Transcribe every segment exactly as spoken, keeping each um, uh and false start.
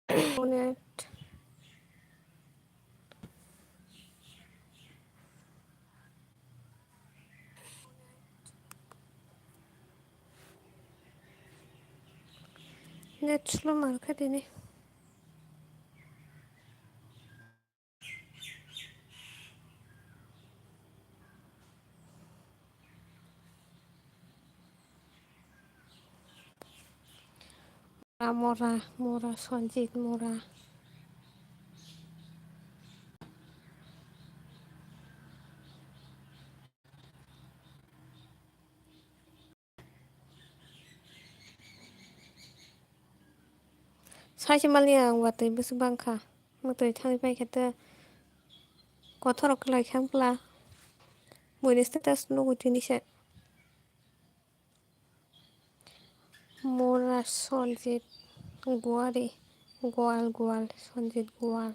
Net. Net slow mar kha tini. Mora, Mora, Mora, Sanjit Mora. Saisi mali ang watwi bwswk bangkha. Mwtwi thangwi paikha tei kothorok kwlai kha bwla. Buini status nugo tini se. Mora Sonjit Guari, Gual, Gual, Sonjit Gual.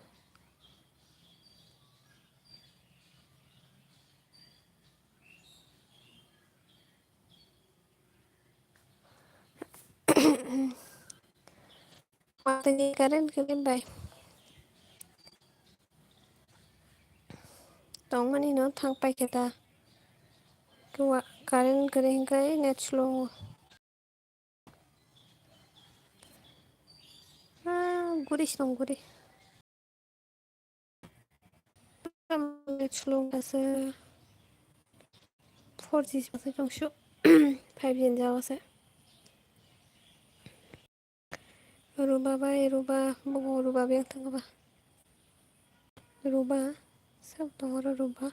Watwi ni current kwrwi bai. Tongmani no thang paikha ta. Current kwrwi hwnkhe net slow. Ah, guri song guri. Slow asa four G asa tong shu. Five G jawa se. Ruba bai, Ruba, bugo Ruba beng thang ba. Ruba, sab tong oro Ruba.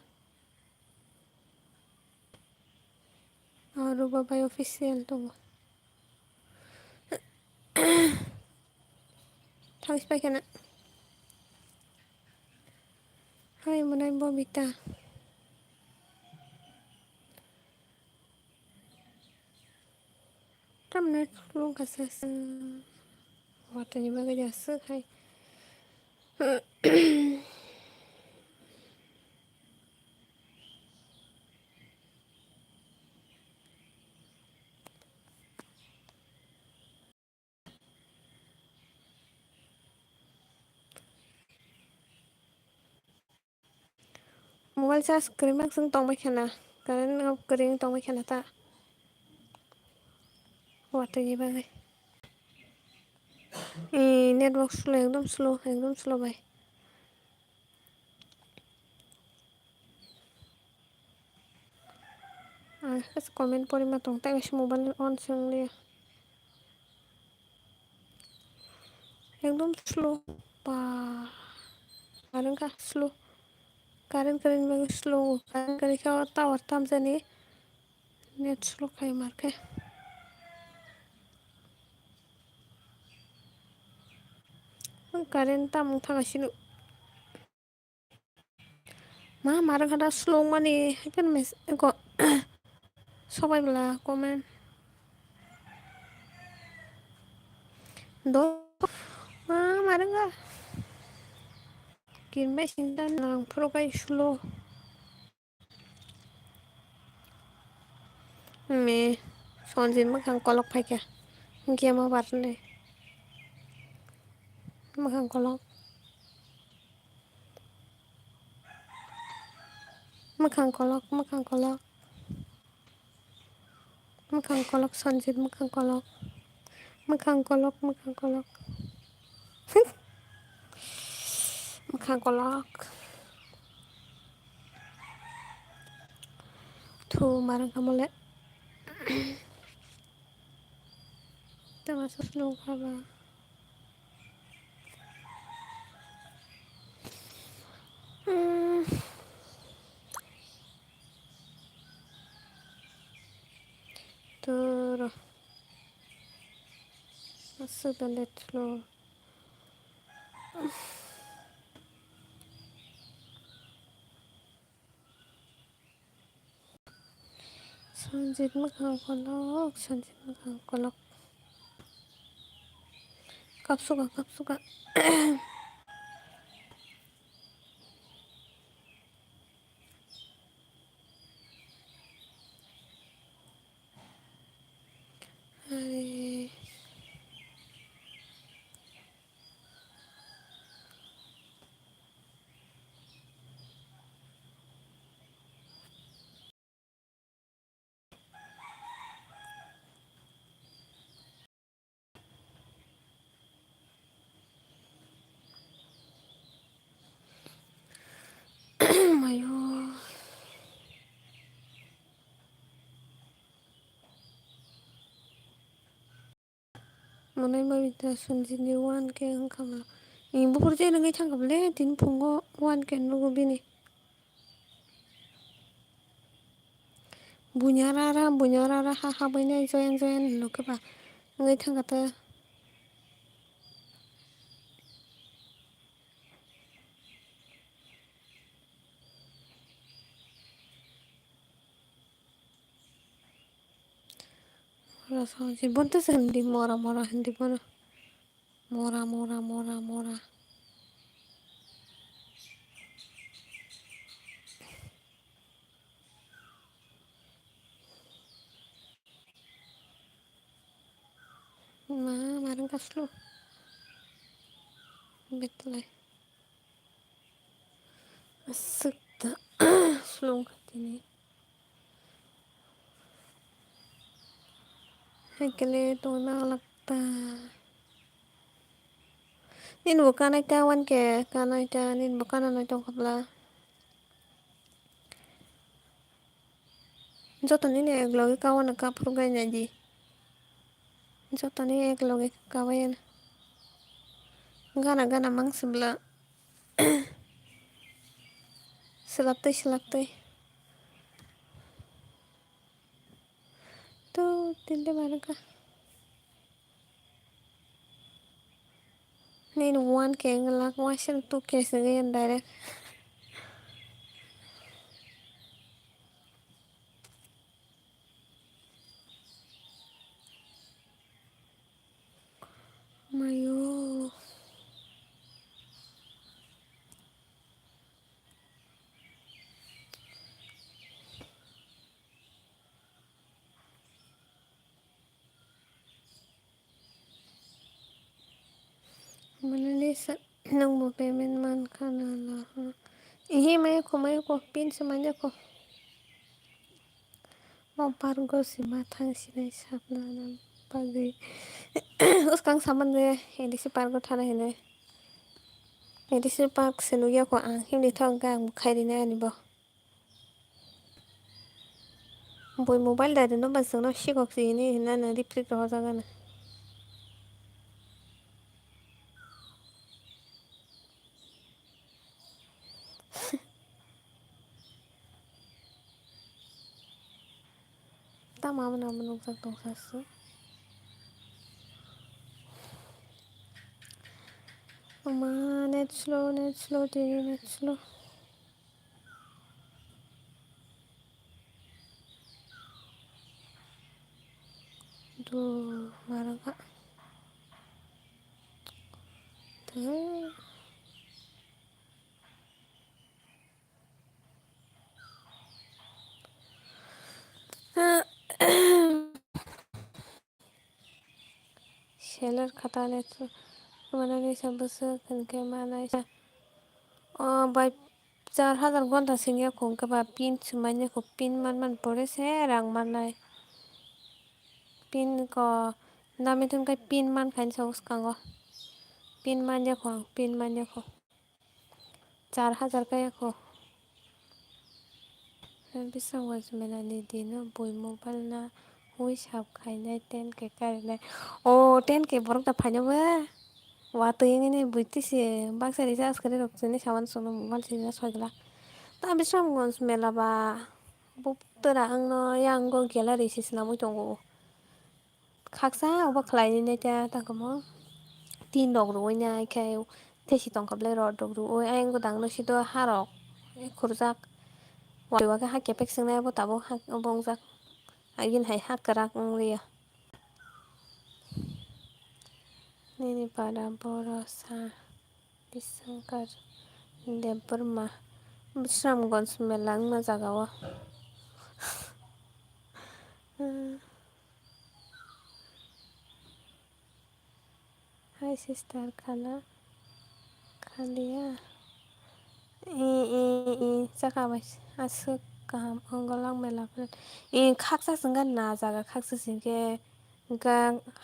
Ah, Ruba bai official tongo. Thangsi paikha na. Hai, mwnai Bobita. Tamni khulung kasa se. Watani bagwi jaswk hai. Mobile charge kwrwi mak chwng tongbai khana, current no kwrwi wng tongbai khana ta. Watwi ni bagwi. Ee, network slow, ekdom slow, ekdom slow bai. Ang khe comment pori ma tong, tei kaisa mobile on se wng liya. Ekdom slow ba. Ar wngkha slow. Current, current bagwi slow. Current kwrwi khe o tower tamjani net slow khai mar khe. Current tamung thang sino. Ma, ma rwkha da slow mani, haikhe mes-, ko-, sobai bwla comment. Do, ma, ma rwkha. Kirmai sinta nang phuru kai slow. Me, Sonjit mwkhang kolok phaikha. Game over ni. Mwkhang kolok. Mwkhang kolok, mwkhang kolok. Mwkhang kolok, Sanjit, mwkhang kolok. Mwkhang kolok, mwkhang kolok. Mwkhang kolok. Thu, marang kamole. Tama sus nung khaba. Hmm. Toro. Aswk da let lo. Sanjit mwkhang kolok, Sanjit mwkhang kolok. Kapsuka, kapsuka. Are. Nonai Babita Sanjini one K wngkha bwla. Ni buphuru je nungwi thangkha bwle, tini phungo one K nugo bini. Bunya rara, bunya rara, ha ha bunya joyan joyan hinwi khe ba wngwi thangkha ta. Mora song si bonte se hindi mora mora hindi bono. Mora, mora, mora, mora. Ma, marang kaslo. Betlai. Aswk ta slung kha tini. Hai kele tongna lakta. Nini bo kanai ta one K kanai ta, nini bo kana nai tong kha bwla. Joto nini ek loge kawana kaphuru gaina di. Joto ni ek loge kawayan. Gana gana mang sibla. Selap tei selap tei. Tu tinde mana ka. Nini one K wng lak, waisa two K se wng yan direct. Mayo. Monalisa, nwngbo payment mankha na la? Ihi, mayakho, mayakho, pin se manyakho. Mo pargo sima thang sinai sapna bagwi. Uskang saman je A D C pargo thana hinwi. A D C park se nugyakho ang, himni thok ang khairina ani bo. Bui mobile dai rwno ba chwngno sikok si hini hinna nwng reply rohorjak gana. Tamo abono abo nukjak tongsa se. Ama net slow, net slow, tini net slow. Duh, marwkha. Tei. Seller khatani manani sa bwswk hinkhe manai sa. O bai char hajar gonta sengya kho hinkhe ba pin swmanya kho, pin manmani pore se rang mannai. Pin ko nami thun khai pin mankhaini sa bwskango. Pin manya kho ang, pin manya kho. Char hajar kaya kho. Biswk waismani dino bui mobile na hui sab khainai ten K karinai. O ten K borok da phaina ba? Watwi wngwi bui tisi baksa recharge kwrwi rok chini sawan songno mobile sina soi glak. Ta Bisramganj mela ba buk tora wngno yang go gallery se swnamwi tongo. Khaksa obo khlainai ta tangkamo tin rok rwui nai khe thesi tongkha belai rot rok rwui ayang godang no sido ha rok khurjak. Watwi wakhe ha kepek swngnai abo tabuk ha bongjak. Agini hai ha kwrak wng liya. Nini para boro sa Bishankar Debbarma Bisramganj mela wngma jaga o. Hi sister, khana khaliya? I, i, i, chakha bai aswk kaham wngwlang mela phano. I khaksa se wngkha na jaga khaksa se hinkhe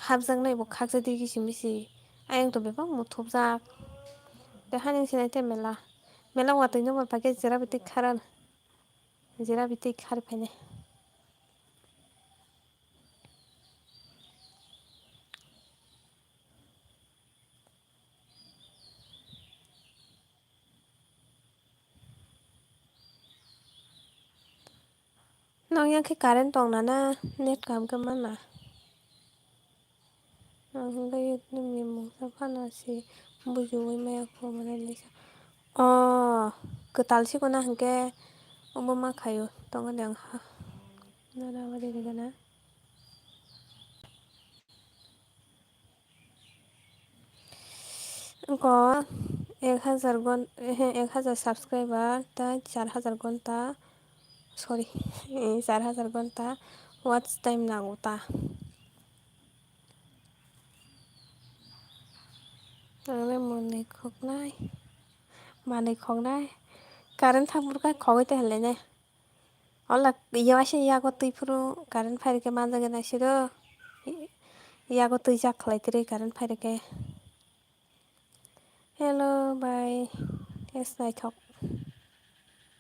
hapjaknai bo khaksa digi simi se. Ayang to bebak muthubjak. Tei hani sinai tei mela. Mela watwi no bo paikhe jera bai twi kharana. Jera bai twi khar phainai. Tongya khe current tong nana, net kaham khe mana. Ang hwnkhe YouTube ni mungsa phano se bujiui maya kho mane lisa. O kwtal sikona hwnkhe obo ma khaio, tongo de ang ha. Nara wari rigana. Ko ek hajar gon-, ehe, ek hajar subscriber ta char hajar gonta, sorry, char hajar gonta watch time nango ta. Ang le mwnwi khoknai, manwi khoknai, current thang phuru khe khogwi tonglainai. Ola, yago twi phuru current phairikhe manjak nai siro. Yago twi jak khlai twrwi current phairikhe. Hello, bye. Yes, naithok.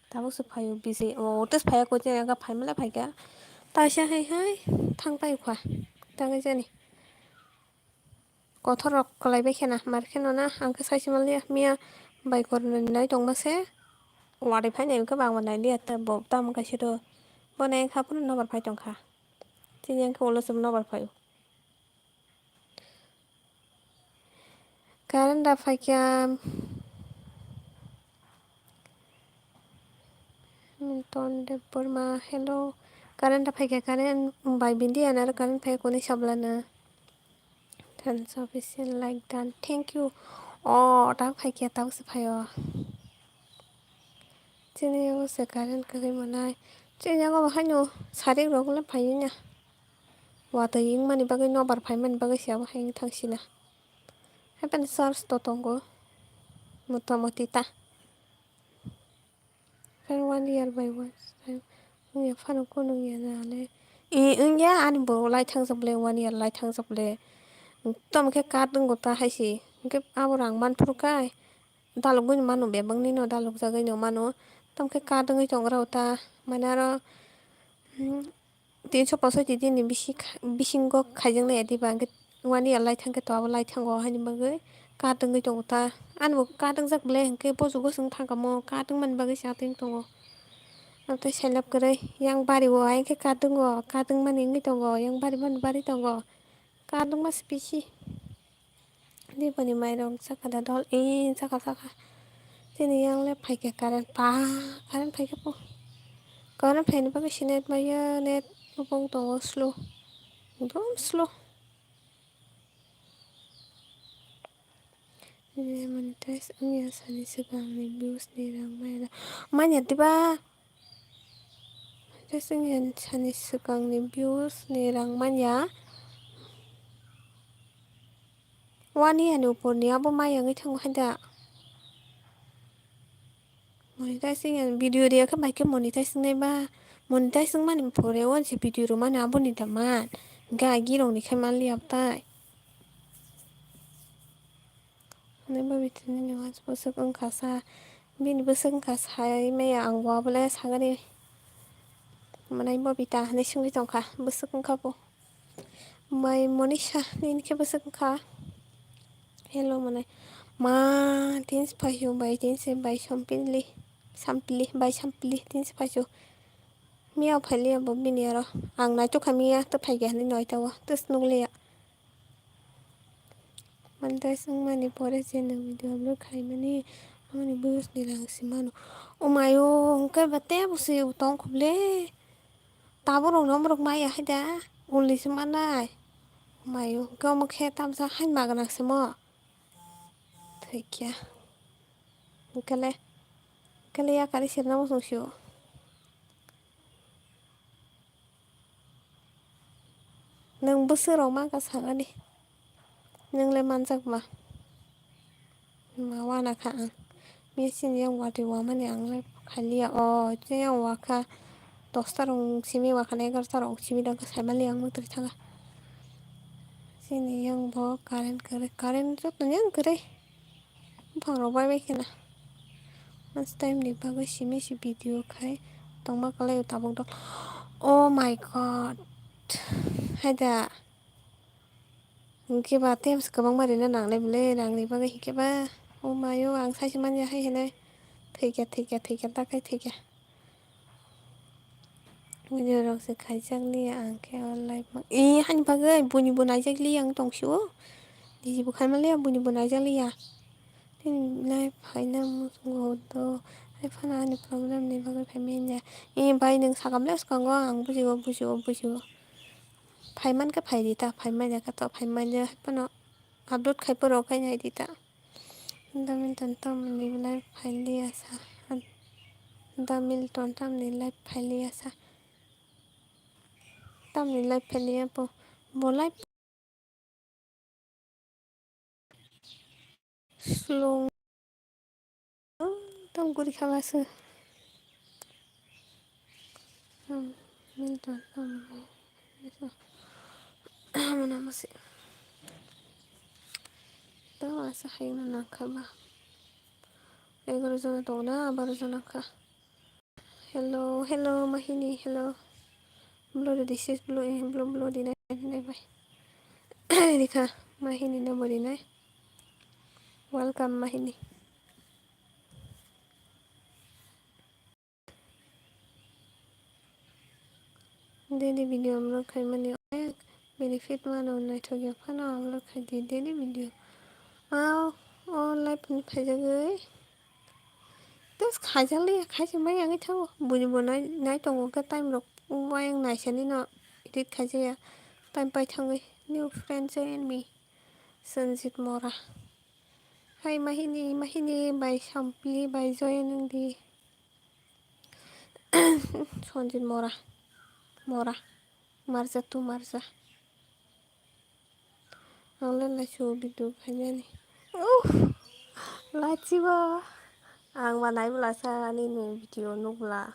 Tabuk se phaio bisi. O, tes phaiya koi tene, phaimale phaikha. Taisa hai hai, thang pai kha. Thangwi jani. Kothor rok kwlai bai khena, mar kheno na, ang khe sai se manliya, miya bai korno ni nai tongma se, watwi phai nai khe bangma nai liya, ta bo tamo kaisa do, bo nai kha phuru nobar phai tong kha, tini ang khe ulo se nobar phai o. Current da phai kha. Milton Debbarma, hello. Current da phaikha, current bai bindi anaro current phai koni sablana. Thanks official like done. Thank you. O, ta phaikha, ta se phaio. Chini yago se current kwrwi manai. Chini yago bo haino sarik rok le phaiwi na. Watwi wngmani bagwi nobar phaimani bagwi se abo hai wng thang sina. Happen source to tongo. Motamoti ta. Khe one year by one time wngya phano kunu wngya na le. E, wngya, ani bo lai thangjak le, one year lai thangjak le. Tamo khe card wngbo ta hai se. Hwnkhe abo rang man phuru kai dalogwi mano, bebak nino dalogjagwi no mano. Tamo khe card wngwi tongo ta. Mane aro, hmm, tinso posoiti din ni bisi kha-, bisingo khaijaknai ya diba, hwnkhe one year lai thangkhe to abo lai thango, haini bagwi card wngwi tongo ta. Ani bo card wngjak ble, hwnkhe bojugo chwng thangkha mo, card wngmani bagwi se atwng tongo. Abo tei selap kwrwi, yang bari o, ayang khe card wngo, card wngmani wngwi tongo, yang bari mani bari tongo, card wngma se bisi. Nini boni mairok chakha da dol, ee, chakha, chakha. Chini yang le phaikha current, pa, current phaikha po. Current phaini bagwi se net maya, net bo wng tongo slow, ekdom slow. Monetize wngya sani swkangni views ni rang maya da, manya diba? Monetize wngya sani swkangni views ni rang manya. One year ni upor ni abo maya wngwi thango hai da. Monetize wngya, video rwya khe bai khe monetize wngnai ba? Monetize wngmani pore o se video rwmani aboni da man. Hwnkhe agi rokni khai manliya bwtai. Nai bo bitini ni was bwswk wngkha sa, bini bwswk wngkha sai maya ang bo abole sagani. Manai Bobita hinui swngwi tongkha, bwswk wngkha bo. Mai Monisha, nini khe bwswk wngkha? Hello, manai. Ma, tinsi phaio, bai tinsi, bai sampili, sampili, bai sampili, tinsi phaio. Miya phailiya bo bini aro. Ang naitukha miya, tei phaikha hinui noita o, tei se nukliya. Monetize wngmani pore je nwng video upload khlaimani, aboni views ni rang se mano. O mayo, hwnkhe ba tei bo se tong kho ble. Tabuk rok no borok maya hai da, uli se manai. O mayo, hwnkhe omo khe tamsa hai magwnang se mo. Thikya. Hwnkhe le, hwnkhe le yakari sirna muchung sio. Nwng bwswk rok mankha sakani, nwng le manjak ma? Ma wana kha ang. Mia chini yang watwi wamani ang le khaliya. O, chini yang wakha. Dosta rok simi wakha na egarota rok simi dang kha saimali ang mwtwrwi thanga. Chini yang bo current kwrwi, current joto ni ang kwrwi. Buphang rok bai bai kheno. Mas time ni bagwi simi si video khai tongma kwlai o tabuk dok. Oh my God. Hai da. Hwnkhe ba tei kwbangma rina nangnai bwle rangni bagwi hwnkhe ba. Oh mayo ang saisi manya hai hinui. Thwikya, thwikya, thwikya, ta khai thwikya. Video rok se khaijak liya ang khe o live ma-, ee, hani bagwi buini bo naijak liya ang tong sio. Niji bo khai man liya, buini bo naijak liya. Tini live phaina muchungo do. Hai phano ani problem ni bagwi phai manya. Ee, bai nwng sakam le swkango ang bujio, bujio, bujio. Phai man khe phai di ta, phai manya khe to phai manya. Hai phano upload khai phuru khai nai di ta. Da Milton tamni live phailiya sa. Da Milton tamni live phailiya sa. Tamni live phailiya bo. Bo live slow. Tam guri kha ba se. Hmm, Milton tamni. Mona masi. Tamo asa hayungno nangkha ba. Egaroh jona tongo na, baro jona kha. Hello, hello, Mahini, hello. Bloody, this is Bloody, Bloody, Bloody, nai, nai, bai. Rikha, Mahini no body nai. Welcome, Mahini. Daily video upload khaimani onek benefit mano, naithok ya phano upload khai di daily video. Ao, o live ni phaijagwi. Just khaijak liya, khaisa mai yangwi thango. Buini bo nai, nai tongo khe time rok wayang naisani no edit khaijaya. Time pai thangwi. New friend join me. Sanjit Mora. Hai Mahini, Mahini bai Sampli bai join wng di. Sanjit Mora. Mora. Marja tu marja. Ang le laisu video khainani. Uff, laichiba. Ang ba nai bwla sa ani ni video nuk bwla.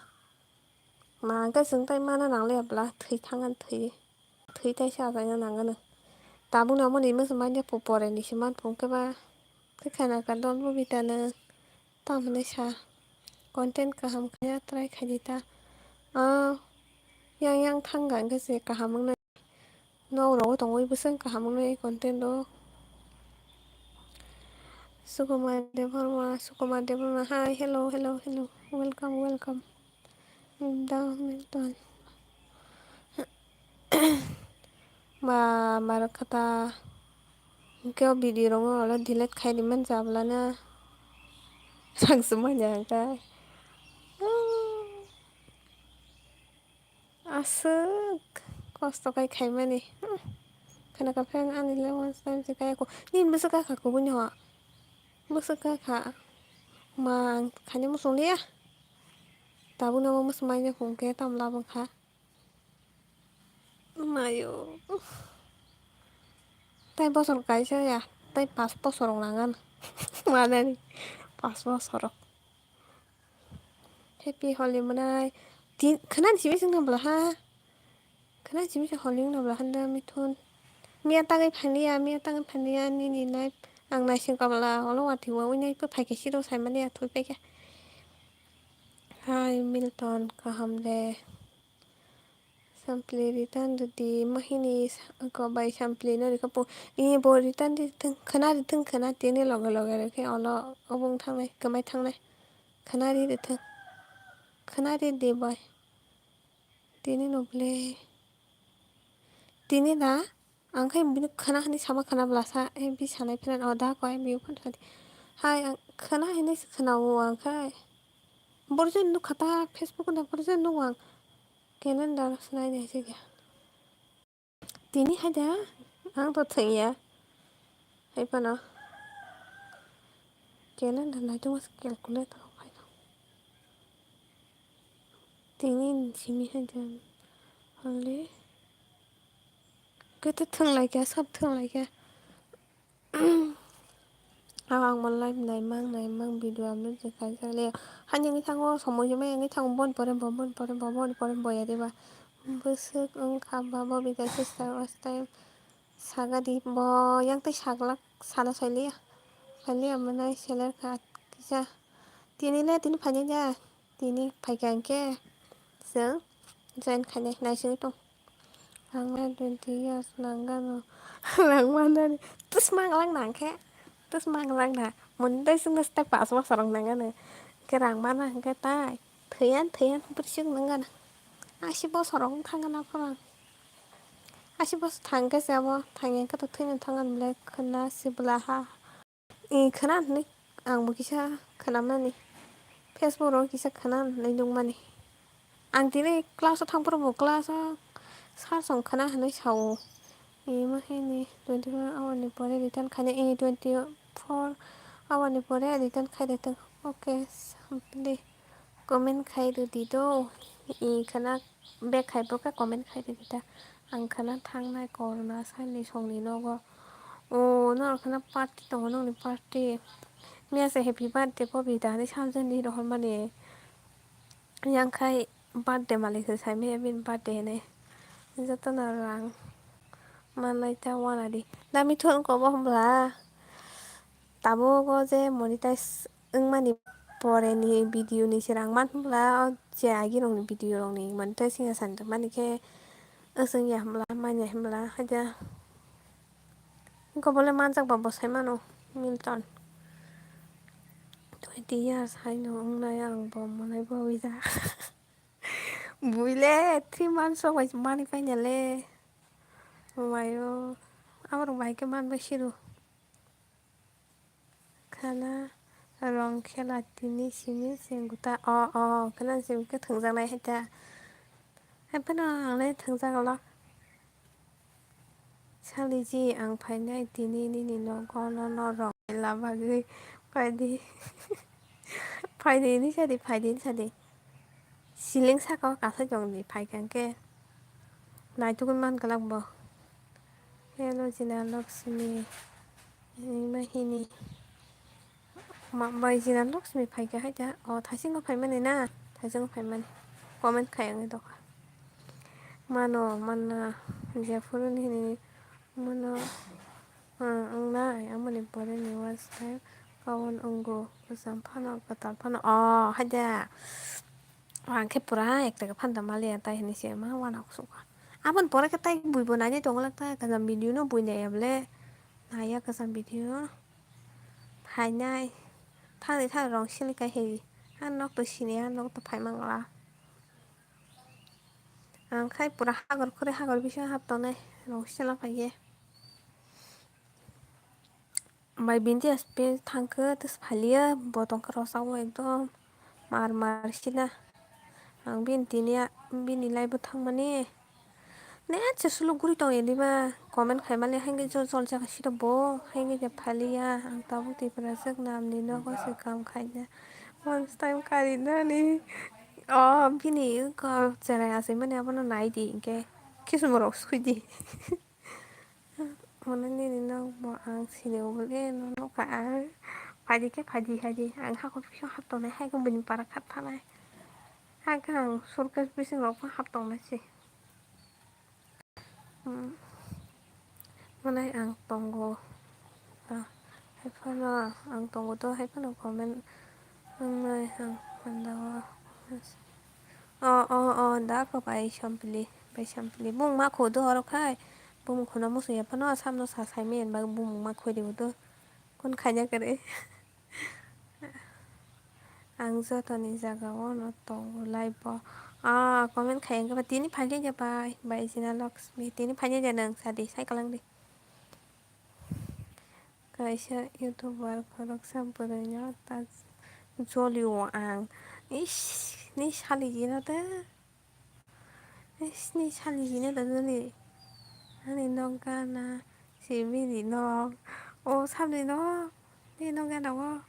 Ma hwnkhe chwng tai mana nang le bwla, thwi thang ani thwi. Thwi tai sa achaina nang ano. Tabuk no omo ni masa manya po pore ni se man phung khe ba. Khe khana ka don bo bita no. Tamo hinwi sa, content kaham khlaiya try khaidi ta. Ah, yang yang thang ga hwnkhe se kaham wngnai. Nok rogo tongwi bwswk kaham wngnai content o. Sukumar Debbarma, Sukumar Debbarma, hi, hello, hello, hello, welcome, welcome. Da Milton. Ba, marok kha ta. Hwnkhe o video rok no ulo delete khai rimani jablana. Rang swmanya hwnkhe. Aswk kosto khai khaimani. Khana ka pheng ani le one time se kaya ko. Nini bwswk kha kubuni ho. Bwswk kha. Ma ang khani muchung liya. Tabuk no muchung mai khe tam labang kha. Mayo. Tai bosor kaisa ya, tai pas bosor rok nangan. Manani pas bosor rok. Happy Holi mwnai. Tin, khwnani simi sing nabla ha. Khwnani simi sing Holi nabla handa mithun. Miya tangwi phaniya, miya tangwi phaniya nini life. Ang naising kabla olo wati wa wini phaikhe siro saimani ya thui paikhe. Hai Milton, kaham de. Sampli return rwdi, Mahini sa-, ko bai Sampli no rikha po, i bo return di thung, khwna di thung, khwna tini loge loge rikhe olo obong thangnai, kwmai thangnai, khwna ri di thung, khwna ri di bai, tini no ble, tini da, ang khai bini khwna hinwi sama khwna bwlasa, eh, bi sanai phran o da koi bi phano sadi, hai ang khwna hinwi se khwna o ang khai, borjak nukha ta Facebook no borjak nukha ang. Calendar se nai nai se khe. Tini hai da, ang to thwng ya. Hai phano. Calendar nai tongma se calculator rok phai no. Tini ni simi hai da. Holi. Kete thwng lai kha, sab thwng lai kha. Ang, ang bo live naimang, naimang video upload je kaijak le. Hani wngwi thango, somoi se mai wngwi thango, bon pore bo, bon pore bo, bon pore bo ya diba. Bwswk wngkha ba bo bidai sister last time. Sagadi bo yang tei saglak sana sailiya. Sailiya mwnai seler kha kisa. Tini le tini phaini ja. Tini phaikha hwnkhe chwng join khainai naisingwi tong. Ang le twenty years nang gano. Rang manani. Tus manglak nang khe. Tus manglak na. Moni dai sung step pas bosor rok nang gano. Khe rang mana hwnkhe tai. Thwiyan, thwiyan, bwrwswk nang gano. Asi bosor rok wng thang na phano. Asi bosor thang khe se abo thang ya khe to thwino thang ani belai khwna se bwla ha. I khwna hinwi ang bo kisa khwnamani. Facebook rok kisa khwna hinwi nukmani. Ang tini class o thang phuru bo class o sir song khwna hinwi sao. Imo hini twenty four hour ni pore return khaina, i twenty four hour ni pore return khai de tong. Okay, sampli comment khai rwdi do. I khwna back khai bo khe comment khai rwdi ta. Ang khwna thangnai corona sal ni song ni nogo. O, norok khwna party tongo, nokni party. Miya se happy birthday Bobita hinwi samjani rohormani. Yang khai birthday malik se saimaya bini birthday hinwi. Jotono rang manai ta wanadi. Dami thun ko bo hwnbla. Tabuk o je monetize wngmani pore ni video ni se rang man hwnbla, o je agi rok ni video rok ni monetize wngya sani tongmani khe wng ya hwnbla, manya hwnbla, haida. Wngkha bole manjak ba bwsai mano Milton. Twenty years haino wngnai ang bo monai bo wijak. Buile three months rok bai manwi paina le. Mayo. Aborok bai khe man bai siro. Khana rong khela tini simi se guta o o khana simi khe thwngjaknai hai ta. Hai phano ang le thwngjak lo. Saliji, ang phainai tini nini nogo, nono rong khaina bagwi phaidi. Phaidi hinwi sadi, phaidi hinwi sadi. Siling saka o kasai tongdi, phaikha hwnkhe naitugwi man glak bo. Hello Jina Lakshmi, hinwi ma hini. Ma, bai Jina Lakshmi phaikha hai ta. O, thaisingo phaimani na? Thaisingo phaimani. Comment khai wngwi tongkha. Mano, manna, jephuru ni hini mano, ah, wngnai, amoni pore ni watch time count wngo, kwcham phano, kwtal phano. O, hai da. Ang khe pura ek taka phano da maliya, tai hinwi se ma uanok sukha. Aboni pore khe tai bui bo nainai tongo lak ta, kwcham video no bui naiya bole. Naiya kwcham video. Phainai. Thani thani rong silikai hei. Ha nok to sini, ha nok to phai mangla. Ang khai pura hagor khore hagor bisingo hap tongnai rong sila phaiye. Bai bini aspe thangkhe tes phaliya bo tongkha rosao ekdom mar mar sina. Ang bini tini bini live o thangmani. Net se suluk guri tong ya diba, comment khai mani haingkhe jol jol jaga siro bo, haingkhe je phaliya, ang tabuk Tiprajwk namni nogo se kam khaina. Once time kari nani. O bini wngkha cherai achai mani abono nai di hinkhe kisimo rok sui di. Mane nini nok bo ang sini obole no nukha ang. Phaidi khe phaidi haidi ang hakhor bising hap tongnai haikhe bini para khat thanai. Haikhe ang surkes bising rok hap tongnai se. Hmm. Manai ang tongo. Ah, haiphano ang tongo to, haiphano comment wngnai ang panda o. O, o, o, da ko bai sampli, bai sampli. Bung ma kho do oro khai. Bung khuna musu ya phano, samno sa sai men ba bung ma khoi de do. Kun khanya kare. Ang jotoni jaga o no tongo live o. Ah, comment khai wngkha ba tini phaikhe je bai, bai Jina Lakshmi. Tini phaikhe je nang sadi, sai kalang di. Kaisa YouTuber khoroksa bwrwino ta jolio ang. Ish, ni sali jina ta. Sini sali hino da jani. Ani nok gana sibini nok. O sabni nok. Ni nok gana o.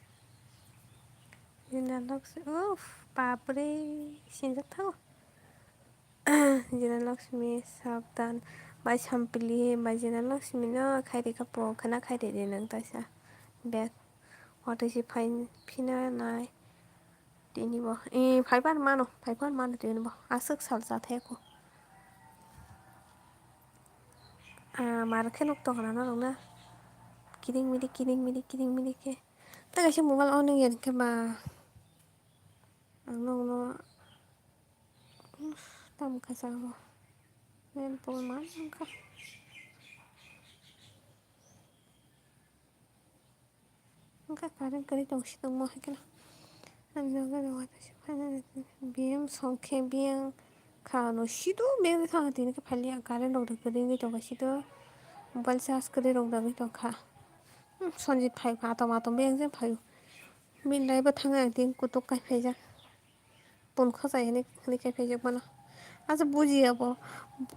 Jina Lakshmi. Uff, bapre. Sinjak thago. Jina Lakshmi sabdan. Bai sampili, bai Jina Lakshmi no khairi kapo khana khairi de nang taisa. Bag. Watwi si phain phina nai. Tini bo, eh, phaibar mano, phaibar mano tini bo. Aswk sal cha thai ko. Ah, mar khe nuk tong rana rok na. Kiring mirik, kiring mirik, kiring mirik khe. Ta kaisa mobile on wng ya khe ba. Ang nokno, uff, tam kha sa bo. Len pol man wng kha. Wngkha current kwrwi tong si tongmo hai kheno. Ani bagwi wata se phaina biyang song khe biyang Kha ano sido beng thang tini khe phalia current rok da kwrwi wngwi tongkha sido mobile charge kwrwi rok da wngwi tongkha. Hmm, Sanjit phaikha atom atom beng je phaio. Bini lai bo thangwi ang tini kutuk kai phaijak. Pun khajai hinwi hinwi kai phaijak bono. Asa bujiya bo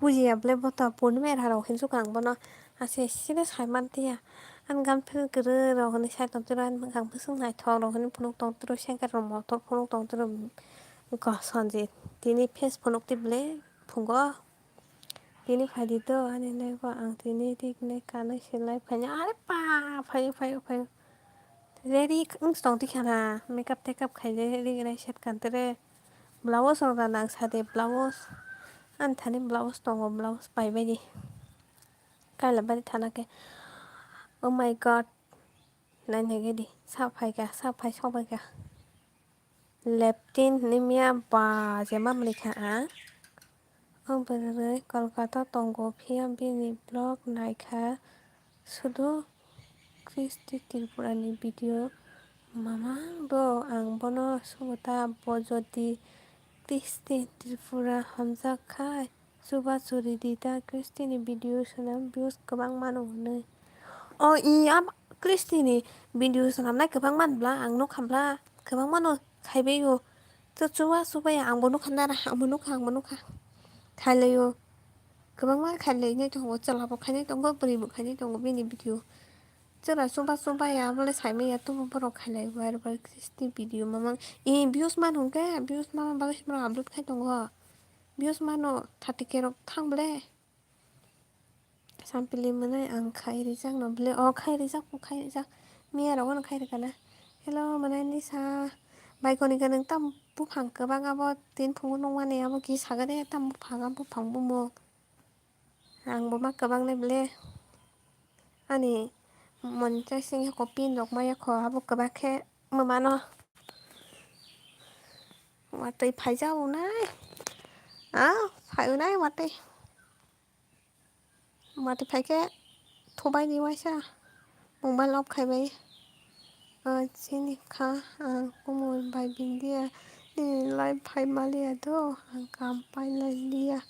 bujiya ble bo ta pun mera rok hinwi sukha ang bono. Ase sini sai man tiya. Ani girlfriend kwrwi rok hinwi sai tong tiro ani bwkhak bwswk naithok rok hinwi phunuk tong tiro cycle rok motor phunuk tong tiro. Wngkha Sanjit tini face phunuk twi ble phungo. Tini phaidi do ani naigo ang tini rik nai kanwi se lai phaina are pa phaio phaio phaio. Ready wng tong tikha na makeup takeup khaide rik nai set kantere. Blouse rok da nang sade blouse. Ani thani blouse tongo blouse paibaidi. Kaila bari thana khe. Oh my god. Nai nai gedi sa phaika sa phai sok phaika. Leptin hinwi miya ba je ma mwlwi kha ang. O bwrwi Kolkata tongo, phiya bini vlog naikha sudu Kristi Tripurani video mamang do. Ang bono sugo ta bo jodi Kristi Tripura hamjak khai chuba churi di ta Kristini video swnam views kwbang mano hwnwi. O i a Kristini video swnamnai kwbang man bla ang nukha bla kwbang mano khaibai o. To chuba chuba ya ang bo nukha nara ang bo nukha ang bo nukha. Khailai o. Kwbangma khailai nai tongo chwla bo khainai tongo bwrwi bo khainai tongo bini video. Chwla chuba chuba ya bole saimaya tubu borok khailai bar bar Kristi video mamang. I views man hwnkhe views man bagwi se borok upload khai tongo. Views mano thirty K rok thang ble. Sampili mwnai ang khai rijak no ble o khai rijak bo khai rijak miya rogo no khai rikana. Hello mwnai ni sa bai koni khe nwng tam buphang kwbang abo tin phungo nukmani abo kisa gade tam buphang abo buphang bumung. Ang bo ma kwbang le ble ani moncha sing khe kopin rok maya kho abo kwbak khe mwmano watwi phaijak unai a phai unai watwi. Mati phaikhe thubai ni waisa mobile off khaibai. Ah, chini kha ang kumui bai bindia nini live phai maliya do ang kam pai liya.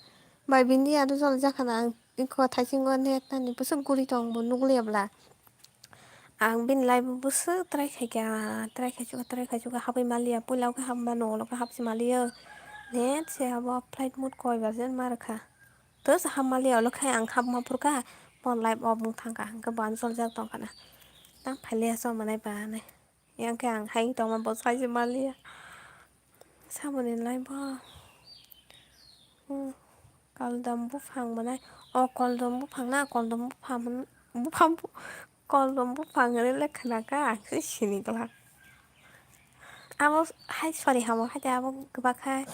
Bai bindia do jol jakha na ang ikho thaisingo net nani bwswk guri tong bo nukliya bla. Ang bini live o bwswk try khaikha, try khaichukha, try khaichukha habwi maliya. Puila o khe hapma nokolo khe hapsi maliya. Net se abo flight mode koi bajen ma rwkha. Tos hamali olo khai ang hapma phurkha, phone live off wng thangkha, hwnkhe bo ano choljak tongkha na. Tang phaile aswk manai ba hinwi. Yang khe ang hai tongma bo saisi maliya. Samoni live o. Hmm. Koldom buphang manai. O koldom buphang na, koldom buphang, buphang, koldom buphang hinwi le khwnakha, ang se sini glak. Abo hai sori hamo hai de abo kwbak khai.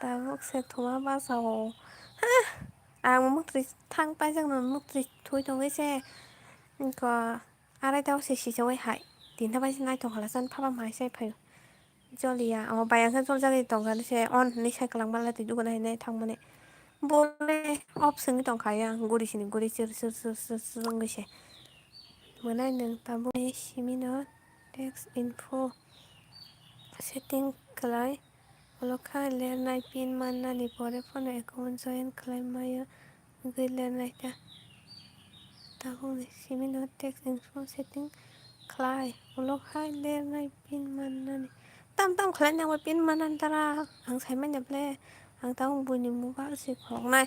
Tabuk se thuma basa o. Ha! Ang muktwi thang paijak no muktwi thui tongwi se. Ko arai ta se sichawai hai. Tinta bai se naithok hala san phaba mai sai phaio. Joliya amo bai ang khe joljagwi tongkha se on hinwi sai kwlak manla twi dukuna hinwi thangmani. Bole off swngwi tongkha yang guri sini guri chwr chwr chwr chwr chwr wngwi se. Mwnai nwng tabukni simi no text info setting khlai. Ulo kha lernai pin mannani pore phano account join khlai maya wngwi lernai ta. Tabukni simi no text info setting khlai. Ulo kha lernai pin mannani. Tam tam khlai nang pin mannani tara ang sai manya ble. Ang tabuk buini mobile se khoknai.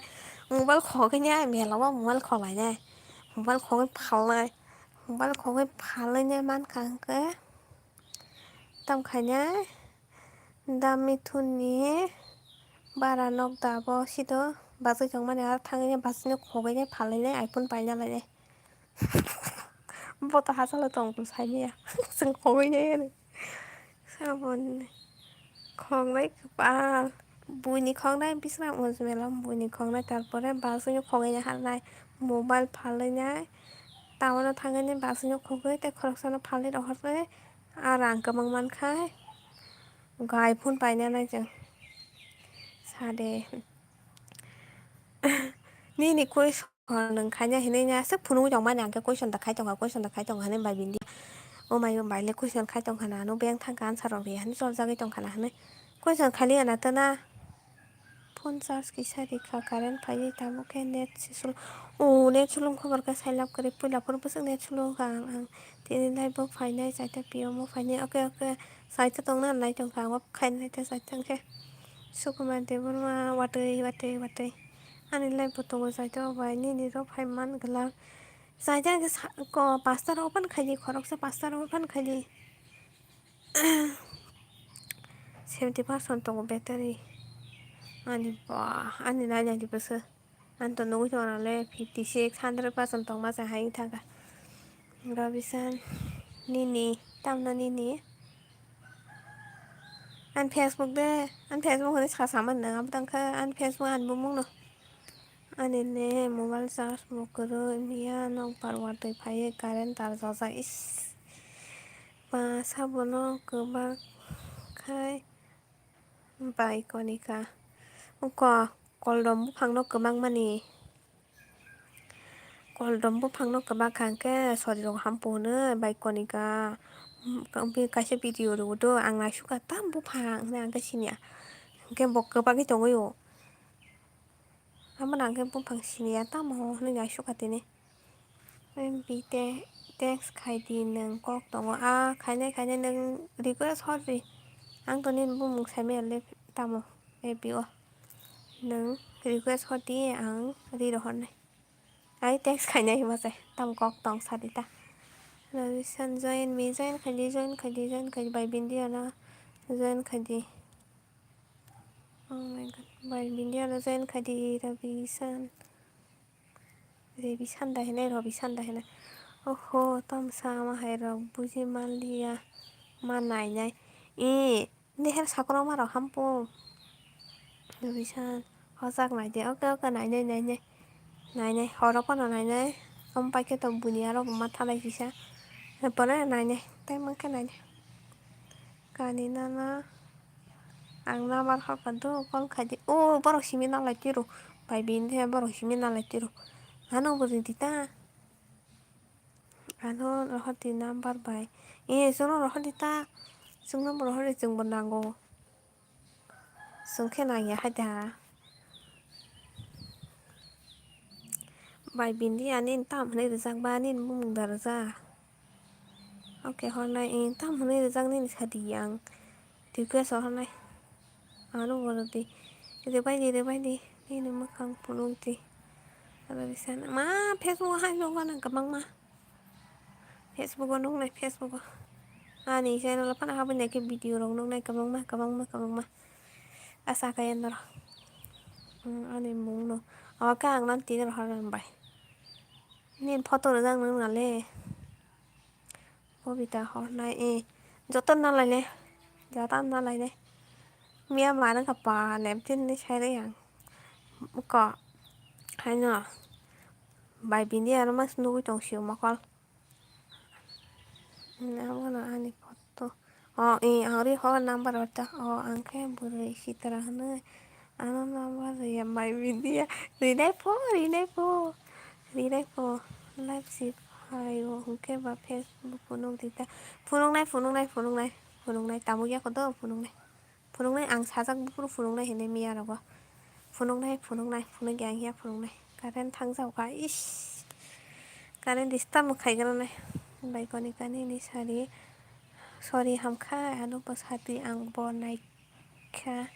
Mobile khoknai mela o mobile khoklainai. Mobile khogwi phalnai. Mobile khogwi phalnai mankha hwnkhe. Tam khainai. Da Mithunni bara nok da bo sido bachai tongmani aro thangwi bachai no khogwi nai phalwi nai iPhone paina lainai. Bo to hachalo tong saimaya chwng khogwi nai ani. Saboni khoknai kwpal buini khoknai bisra mujmelo buini khoknai tarpore bachai no khogwi nai halnai mobile phalwi nai town o thangwi nai bachai no khogwi tei khoroksano phalwi rohorwi. A rang kwbang mankha. Gai phone paina nai chwng. Sade. Nini question nwng khaina hinwi na aswk phunugwi tongmani ang khe question da khai tongkha question da khai tongkha hinwi bai bini. O mai o bai le question khai tongkha na ano beng thangkha answer rok ri hinwi choljagwi tongkha na hinwi. Question khailiya na tana. Phone charge kisa rikha, current phaiwi tabuk khe net se sul-, o, net sulung khobor khe sailab kwrwi, puila phuru bwswk net sulung kha ang, ang tini live bo phainai, chaita P M o phainai, okay, okay, chaita tongna nai tongkha, ang bo khainai ta chaita hwnkhe. Sukumar Debbarma watwi, watwi, watwi. Ani live bo tongo chaita o bai, nini rok phai man glak. Chaita hwnkhe sa-, ko, pasta rok open khaidi, khoroksa pasta rok open khaidi. Seventy percent tongo battery. Ani ba, ani nai nai di bwswk. Ani to nugui tongo le fifty six, hundred percent tongma se hai wngkha. Rabisan nini, tamno nini? Ani Facebook de, ani Facebook hwnwi sa samani nang abo tangkha, ani Facebook ani bumungno. Ani ne mobile charge bo kwrwi, miya nokbar watwi phaiwi current tar jajak, is. Ba sabono kwbak khai bai konika. Uko koldom buphangno kwbangmani. Koldom buphangno kwbak kha hwnkhe sorirok hampu hwnwi bai konika. Bi kaisa video rwgo do, ang naisukha tam buphang hwnwi ang khe siniya. Hwnkhe bo kwbagwi tongwi o. Amo nang khe buphang siniya tamo hwnwi naisukha tini. Bi te text khai di nwng kok tongo. A khainai khainai nwng request hor di. Ang to nini bumung sai maya le tamo F B o. Nwng request hor di ang ri rohor nai. Ai text khainai hima se tam kok tong sa di ta. Rabisan join me, join khai di, join khai di, join khai di, bai bindi ano join khai di. Oh my God, bai bindi ano join khai di, Rabisan. Rebisan da hinai, Robisan da hinai. Oho, tamsa ama hai rok buji manliya, ma nainai. E, nihar sakroma rok hampu. Rebisan, hojak naidi, oke, oke, nainai, nainai. Nainai, horo pono nainai. Om paikhe to buni aro bo ma thalai kisa. Pore nainai, tai mankhe nainai. Kani nana ang number hor kha do, call khai di. O borok simi nalai tiro. Bai bini borok simi nalai tiro. Ano bo ridi ta. Ano rohor di number bai. E chwngno rohor di ta. Chwngno bo rohor di, chwngbo nango. Chwng khe nangya hai da. Bai bindi ani tam hwnwi rijak ba, nini bumung da rijak. Oke, hornai, eh, tam hwnwi rijak nini sadi ang. Request o hornai. Ano bo rwdi. Rwbaidi, rwbaidi. Nini mwkhang phunukdi. Aro bisa ma Facebook o hai nukmano kwbangma. Facebook o nuknai, Facebook o. Ani channel o phano habwi naikhe video rok nuknai kwbangma, kwbangma, kwbangma. Asa kaya norok. Hmm, ani mungno. Oke, ang nang tini rohor bai. Nini photo rwjak nang nale. Bobita hornai, eh. Joto nalaile. Joto nalaile. Miya mano kapa leptin ni sai re yang. Ko. Haino. Bai bini aro mas nugui tong sio mokol. Abono ani photo. O, eh, ang ri ho number orta. O, ang khe bwrwi sitra hwnwi. Ano number ya mai media. Rinai pho, rinai pho. Rinai pho. Live si phaio. Hwnkhe ba Facebook phunuk di ta. Phunuknai, phunuknai, phunuknai. Phunuknai. Tamo ya kodo phunuknai. Phunuknai ang sajak buphuru phunuknai hinwi miya rogo. Phunuknai, phunuknai, phunukya ang ya phunuknai. Current thang jao kha. Ish. Current disturb khai gana nai. Bai koni kani ni sari. Sorry hamkha. Ano bo sati ang bo nai kha.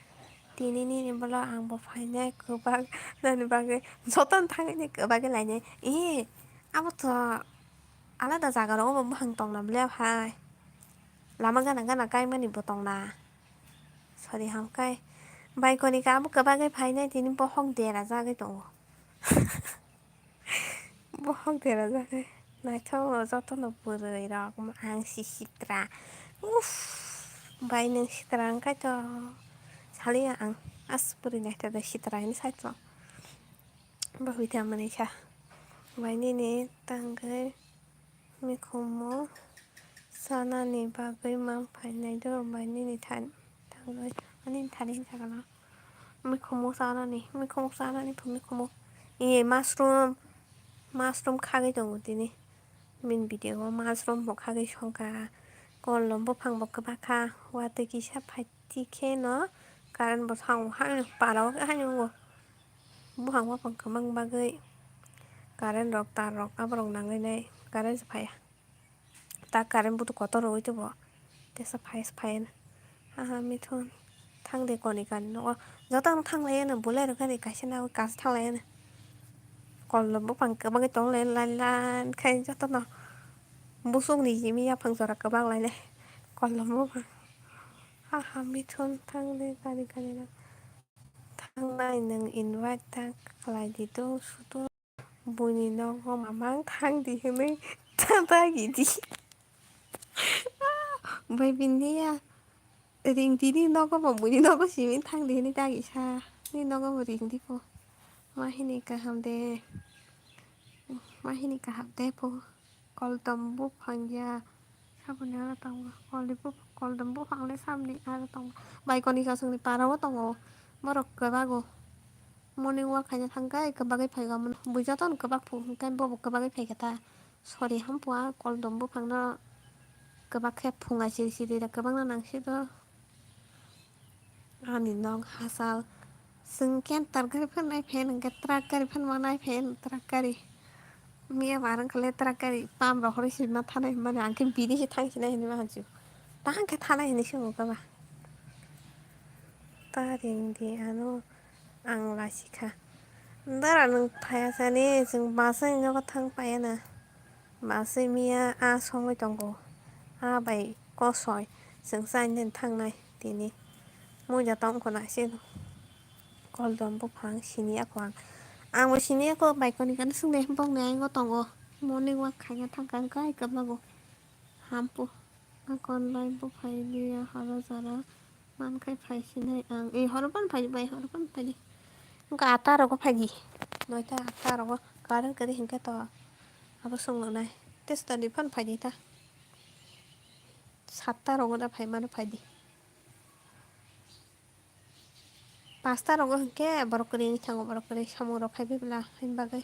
Tini nini bolo ang bo phainai kwbak nani bagwi jotono thangwi kwbagwi lainai. Eh, abo to alada jaga rogo bo buphang tongna bwle hai. Lama gana gana kaimani bo tongna. Sorry hamkai. Bai koni ka abo kwbagwi phainai tini bohok dera jagwi tongo. Bohok dera jagwi. Naithogo jotono bwrwi rok ang si sitra. Uff. Bai nwng sitra wngkai to saliya ang. As bwrwi naithogo sitra hinwi saitong. Bahwi tamo ni kha. Bai nini tangwi mikhumu chanani bagwi mang phainai do bai nini thani tangwi ani thani hinsa gana mikhumu chanani mikhumu chanani phu mikhumu e mushroom mushroom khagwi tongo tini bini video o mushroom bo khagwi songkha kolom buphang bo kwbakha watwi kisa phaiti kheno Current bo thang haino para o haino wngo. Buphang buphang kwbang bagwi current rok tar rok aborok nangwi nai current se phaiya. Ta current butu kotor rwui tongbo tesa phai phaiya. Aha mithun thang de koni kani nogo joto ang thang lai ano bulai rok gari kaisa nangwi kaisa thang lai ano. Kolom buphang kwbangwi tong lai lai lai khai jotono busuk ni jimi yaphang jora kwbang lai lai kolom buphang. Aha mithun thang de kani kani no. Thangnai nwng invite ta khlai di do sudo. Buini nogo mamang thang di hwnwi ta dagi di. Bai bini ya ring di ni nogo bo buini nogo simi thang di hwnwi dagi sa. Ni nogo bo ring di po. Ma hini kaham de. Ma hini kaham de po. Koldom buphang ya. Saboni aro tongo. Koldi bu-, koldom buphang le saboni aro tongo. Bai koni kasongni para o tongo. Borok kwbago. Morning walk khaina thangkhe kwbagwi phaigo. Bui jotono kwbak phu hwnkhe bobo kwbagwi phaikha ta. Sori hampua koldom buphangno kwbak khe phunga siri siri da kwbangna nangsigo. Ani nok hachal. Chwng khe tar gari phan nai phen hwnkhe truck gari phan ma nai phen truck gari. Miya barang kale truck gari pam rok hori sima thanai hwnmani ang khe bini se thang sinai hinwi ma hansu. Tang khe thanai hinwi se mukha ba. Ta ring di ano ang lasikha. Dara nwng phaya sani chwng bus oi nogo thang paya na. Bus oi miya a songwi tongo. A bai kosoi chwng chaini thangnai tini. Muja tong khuna se koldom buphang sini ako ang. Ang bo sini ako bai koni kani swngnai bokni ayang o tongo. Morning walk khaina thangkha ang kai kwbago. Hampu. Akon lai buphai liya horo jora. Mankhai phai sinai ang. E horo pan phai bai horo pan phai di. Wngkha ata rogo phai di. Noita ata rogo current kwrwi hinkhe to abo swngnai. Testa di phan phai di ta. Satta rogo da phai mano phai di. Pasta rogo hinkhe borok kwrwi wngwi thango borok kwrwi samung rok khai bai bwla hini bagwi.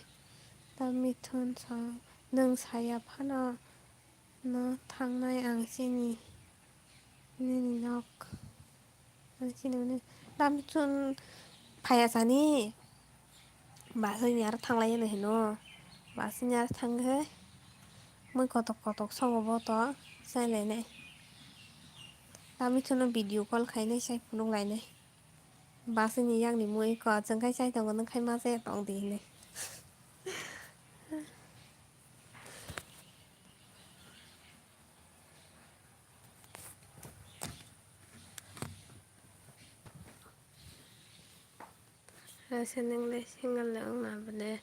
Ta mithun sa nwng saya phano. No thangnai ang chini nini nok. Ang chini hwnwi, "Dam chun phaiya sani." Bus ni aro thanglai hino hino. Bus ni aro thangkhe mui kotok kotok songo bo to chai lainai. Dam chun video call khainai chai phunuk lainai. Bus ni yakni mui ko chwng khai chai tongo nwng khai ma chaya tong di hinwi. Rasa nang le single le wng na bole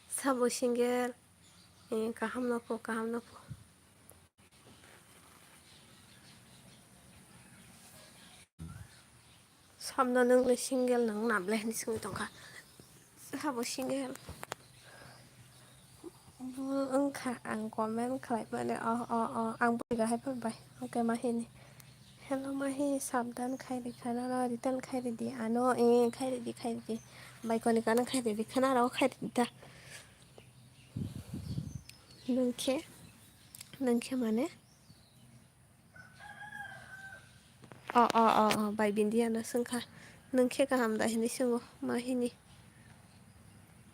sabo single, eh, kaham no pho, kaham no pho. Samno nwng le single nwng nam le hinwi swngwi tongkha. Sabo single. Bo wngkha ang comment khlai mani, oh, oh, oh, ang bo hai phai bai. Okay, ma hini. Hello, ma hi sabdan khai rikha, nono return khai ridi, ano, eh, khai ridi, khai ridi. Bai koni kano khai ridi, khana rok khai ridi ta. Nwng khe, nwng khe mane? O, o, o, o, bai Bindiya no swngkha. Nwng khe kaham da hinwi swngo, ma hini.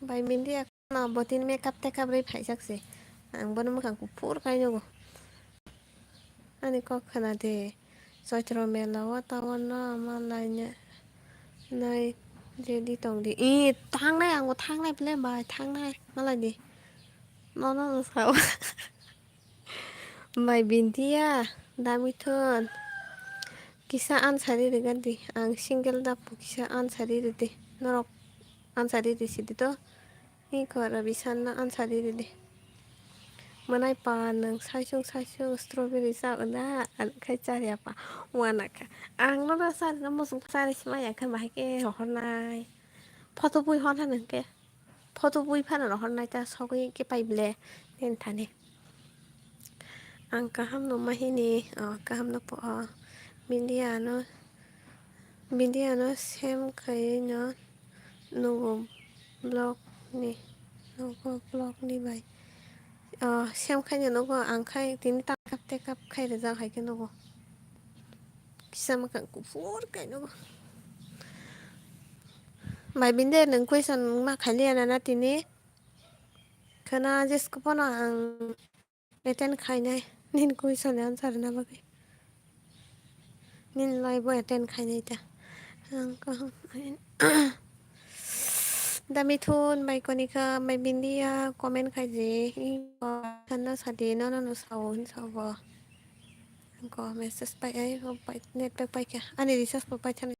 Bai Bindiya no botini makeup tekap rwi phaijak se. Ang bono mwkhang kuphur kai nugo. Ani kok khna de. Choitro mela o tabok no ma laina nai ready tong di. I thangnai, ang bo thangnai ble bai thangnai. Ma lai di. Nono wng sao. Bai Bindiya, Damithun, kisa answer ri rwgadi. Ang single da po kisa answer ri rwdi. Norok answer ri rwsidi to. Hi khoro bisanna answer ri rwdi. Mwnai pa nwng saisung saisung strawberry cha wna, ang khai chariya pa. Wana kha. Ang no da chari na musung chari si maya khe bahai khe rohornai. Photo bui hor hano hwnkhe. Photo bui phano rohornai ta sogwi khe pai ble den thani. Ang kaham no ma hini, o, kaham no po, o, Bindiya no, Bindiya no sem khaiwi no nugo vlog ni, nugo vlog ni bai. O, sem khai no nugo ang khai tini takap tekap khai rijak hai khe nugo. Kisa mwkhang kuphur khe nugo. Bai binde nwng question ma khailiya na na tini? Khwna jesko pono ang attend khainai nini question ni answer na bagwi. Nini live o attend khainai ta. Ang kaham. Da Mithun bai Konika bai bindiya comment khaidi. Khwna sadi nono no sao hin sao bo. Ko message pai ai, o pai, net pack pai kha. Ani recharge bo pai thani.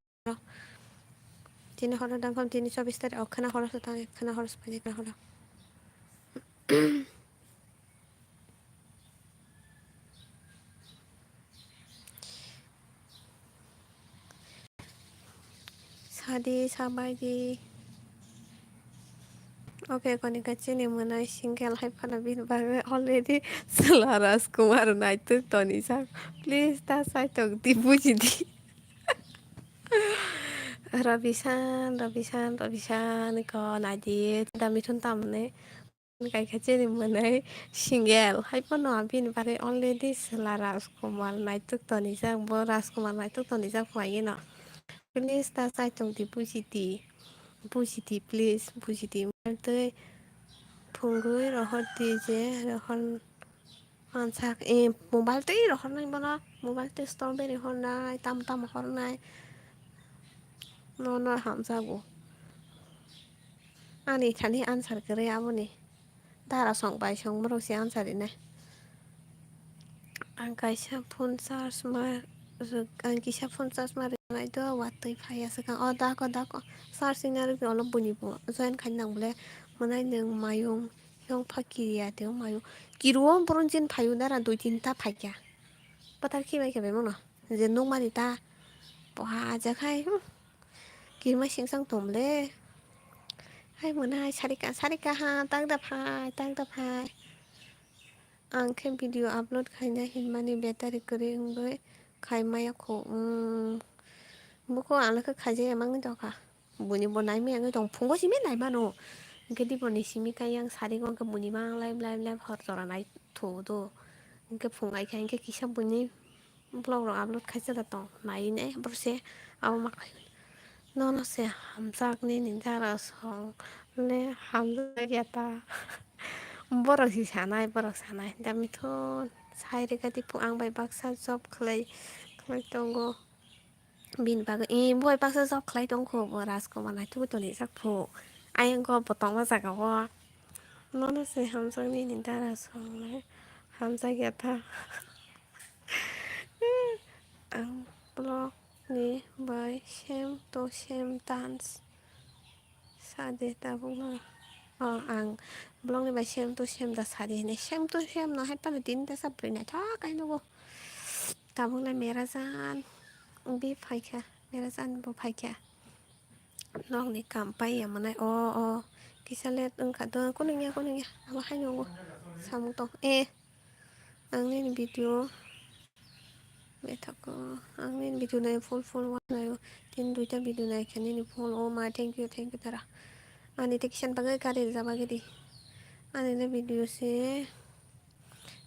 Tini horo dangkam tini chobbish tarik, o khwna horo se tang, khwna horo se pai, khwna horo. Sadi, sabaidi. Okay, Konika chini mwnai single hai phano bini bagwi already chwla Rajkumar naituk tonijak. Please ta saitok di, buji di. Rabisan, Rabisan, Rabisan ko naidi. Da Mithun tamni. Kaikha chini mwnai single hai phano bini bagwi already chwla Rajkumar naituk tonijak, bo Rajkumar naituk tonijak phaino. Please ta saitok di, buji di, buji di, please, buji di. Tei phungwi rohor di je, rohor mansak, eh, mobile tei rohornai bono, mobile tei strawberry hornai, tam tam hornai. No, no, hamjago. Ani thani answer kwrwi aboni. Dara song bai song borok se answer rinai. Ang kaisa phone charge ma rwk, ang kisa phone charge ma rwnai do, watwi phaiya swkang. O dako, dako. Charge wngna rwgwi olo buini bo join khaina nang bole. Mwnai nwng mayung yong pha kiriya teo mayung. Kiruo borok jin phaio dara dui tinta phaikya. Patar khibai khibai mano. Je nukmani ta. Poha aja khai. Hmm. Kirima singsang tomle. Hai mwnai sarika, sarika ha, tak da phai, tak da phai. Ang khe video upload khaina hinmani battery kwrwi wngwi khai maya kho. Hmm. Buko ang khe khaijaya mangwi tongkha. Buini bo naimaya wngwi tong, phungo simi naimano. Hwnkhe diboni simi kai yang sari wngkhe buini mang live, live, live hor jora nai thu do. Hwnkhe phung ai kha hwnkhe kisa buini vlog rok upload khaisa da tong. Nai ne borok se abo ma khai. Nono se hamjak nini dara song le hamjak ya ta. Borok si sanai, borok sanai. Da Mithun sai rega di phu ang bai baksa job khlai, khlai tongo. Bini bagwi, eh, boi baksa job khlai tongkho bo Rajkumar naithugwi tonijak phu. Ayang go bo tongma jaga o. Nono se hamjak nini dara song le hamjak ya ta. Ang vlog ni bai same to same dance. Sade tabuk no. Oh, ang vlog ni bai same to same da sadi hini. Same to same no hai pano tini da sa bwrwi naithok kai nugo. Tabuk le Merajan bi phaikha. Merajan bo phaikha. Nok ni kam pai ya mwnai. Oh, oh. Kisa let wngkha do. Kunung ya, kunung ya. Abo hai nungo. Samung tong. Eh. Ang nini video. Bethako, ang nini video nai full full wa naio. Tin duita video nai khe nini full. Oh ma, thank you, thank you dara. Ani te kisan bagwi kari jaba gidi. Ani le video se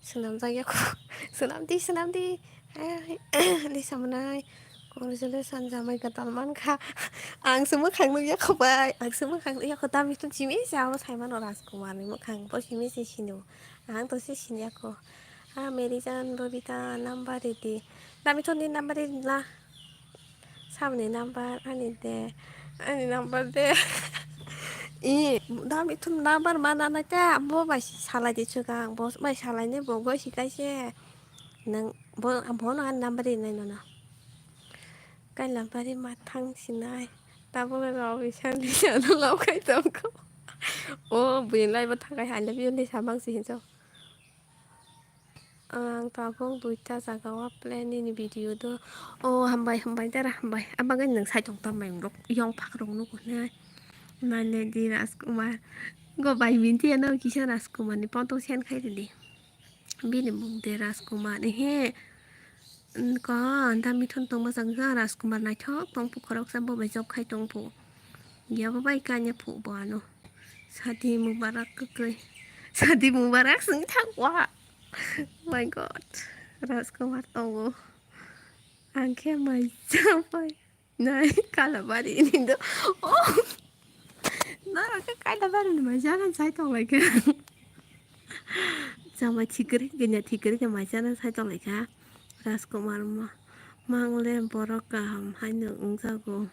swnam jak ya kho. Swnam di, swnam di. Hai, Lisa mwnai. Congratulations, jamai kwtal mankha. Ang se mwkhang nukya kho bai. Ang se mwkhang nukya kho. Tami tun simi se abo saimano Rajkumar ni mwkhang. Bo simi se sino. Ang to se sinya kho. Ha, Merijan, Bobita, number ridi. Dami thoni number ridi la. Sabni number ani de. Ani number de. I, dami thon number mana na ta. Bo bai salai de chugang. Bo bai salai ne bo goi sikai se. Nang bo, bo no ani number rinai nono. Kaila bari mathang sinai. Tabuk le rao bisang lisa no lau kai tongkho. O bini lai bo thakai I love you lisa mang si hinjo. Ang tabuk duita jaga o play nini video do. O hambai, hambai dara, hambai. Abagwi nwng sai tong tam bai rok yong phak rok nugo nai. Nai le di Rajkumar. Go bai minti ano kisa Rajkumar ni photo send khai di. Bini mung de Rajkumar, ehe. Ko, anta mithun tongma chang kha, Rajkumar naithok tong phu, khoroksa bo bai job khai tong phu. Ya bo bai kanya phu bo ano. Shadi Mubarak kwkwi. Shadi Mubarak swng thak wa. My God. Rajkumar tongo. Ang khe mai cha pai. Nai, Kalabari ni do. Oh. Norok khe kaida bari ni mai jana sai tong lai kha. Chamai thikri ganya thikri khe mai jana sai tong lai kha. Rajkumar ma, mangle borok kaham haino wngjago.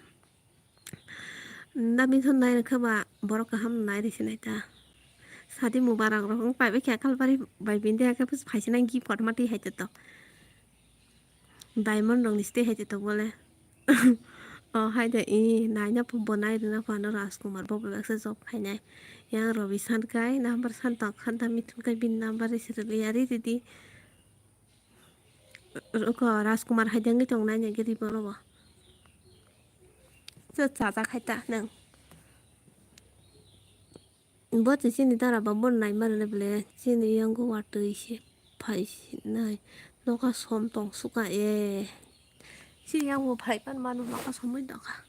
Nda mithun nai rwkha ba borok kaham nai rwsinai ta. Sadi mubarak rok wng pai bai khe Kalbari bai bini hakhe phaisinai gift kotorma twi hai to. Diamond rokni stay hai to bole. O hai de i naina pho bo nai rwna pho ano Rajkumar bo bai baksa job khainai. Yang Robi san kai number san tong khan ta mithun kai bini number risi rwli ari ridi. Oko Rajkumar hai de wngwi tong nai nai gari bono bo. Chajak hai ta nang. Bo se chini dara ba bono nai mano le bole chini yango watwi se phai sinai noka som tong suka e. Chini yango phai pan mano noka somoi doka.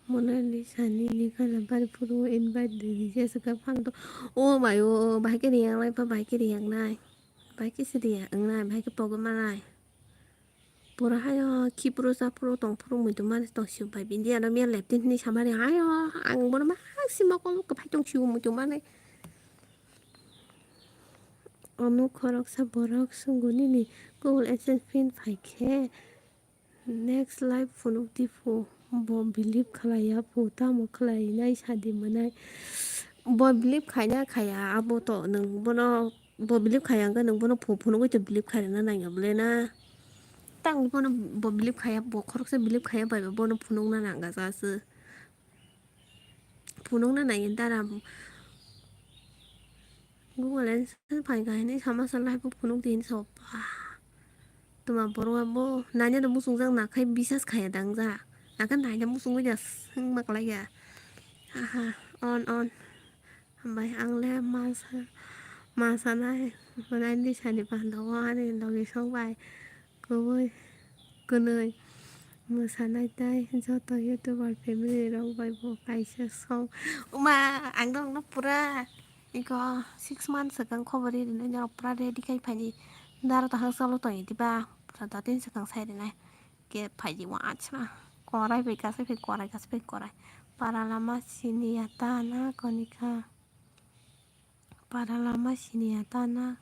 Monalisa ni gana bari phuru invite di di jesa ka phang to. O mai o, bahai ke riyang lai pa, bahai ke riyang nai. Bahai ke se riyang nai, bahai ke pogma nai. Pura hayo, khipru chaphru tongphru muitu mani tong siu bai bindi ano mia leptin hini samani hayo, ang bono ma sima kol kwphai tong siu muitu mani. Ano khoroksa borok swngo nini Google AdSense pin phai khe next live phunuk di phu, bo believe khlai ya phu, tamo khlai nai sadi mwnai. Bo believe khaina khaya abo to nwng bono bo believe khaya hwnkhe nwng bono phu phunugwi to believe khairwna nangya bole na. Tang bono bo believe khaya bo khoroksa believe khaya bai bono phunukna nangya sa se. Phunukna nangya dara Google AdSense phai kha hinwi sama sa live o phunuk di hinwi sa ba. Tuma borok bo naina da musung jak nakhai bisas khaya dang ja. Aka naina musung ja sung mak lai ya. Aha, on on. Hambai ang le masa masa nai. Manai ni sani pando ani logi sok bai. Kubui kwnwi mwsanai tai joto youtuber family rok bai bo kaisa song. Uma ang dong no pura iko six months swkang khobor ri rwnai norok pura ready khai phaidi daro ta hang salo tong diba pura datin swkang sai rwnai ke phaidi wa achma korai bai kasai bai korai kasai bai korai para lama siniya ta na konika. Para lama siniya ta na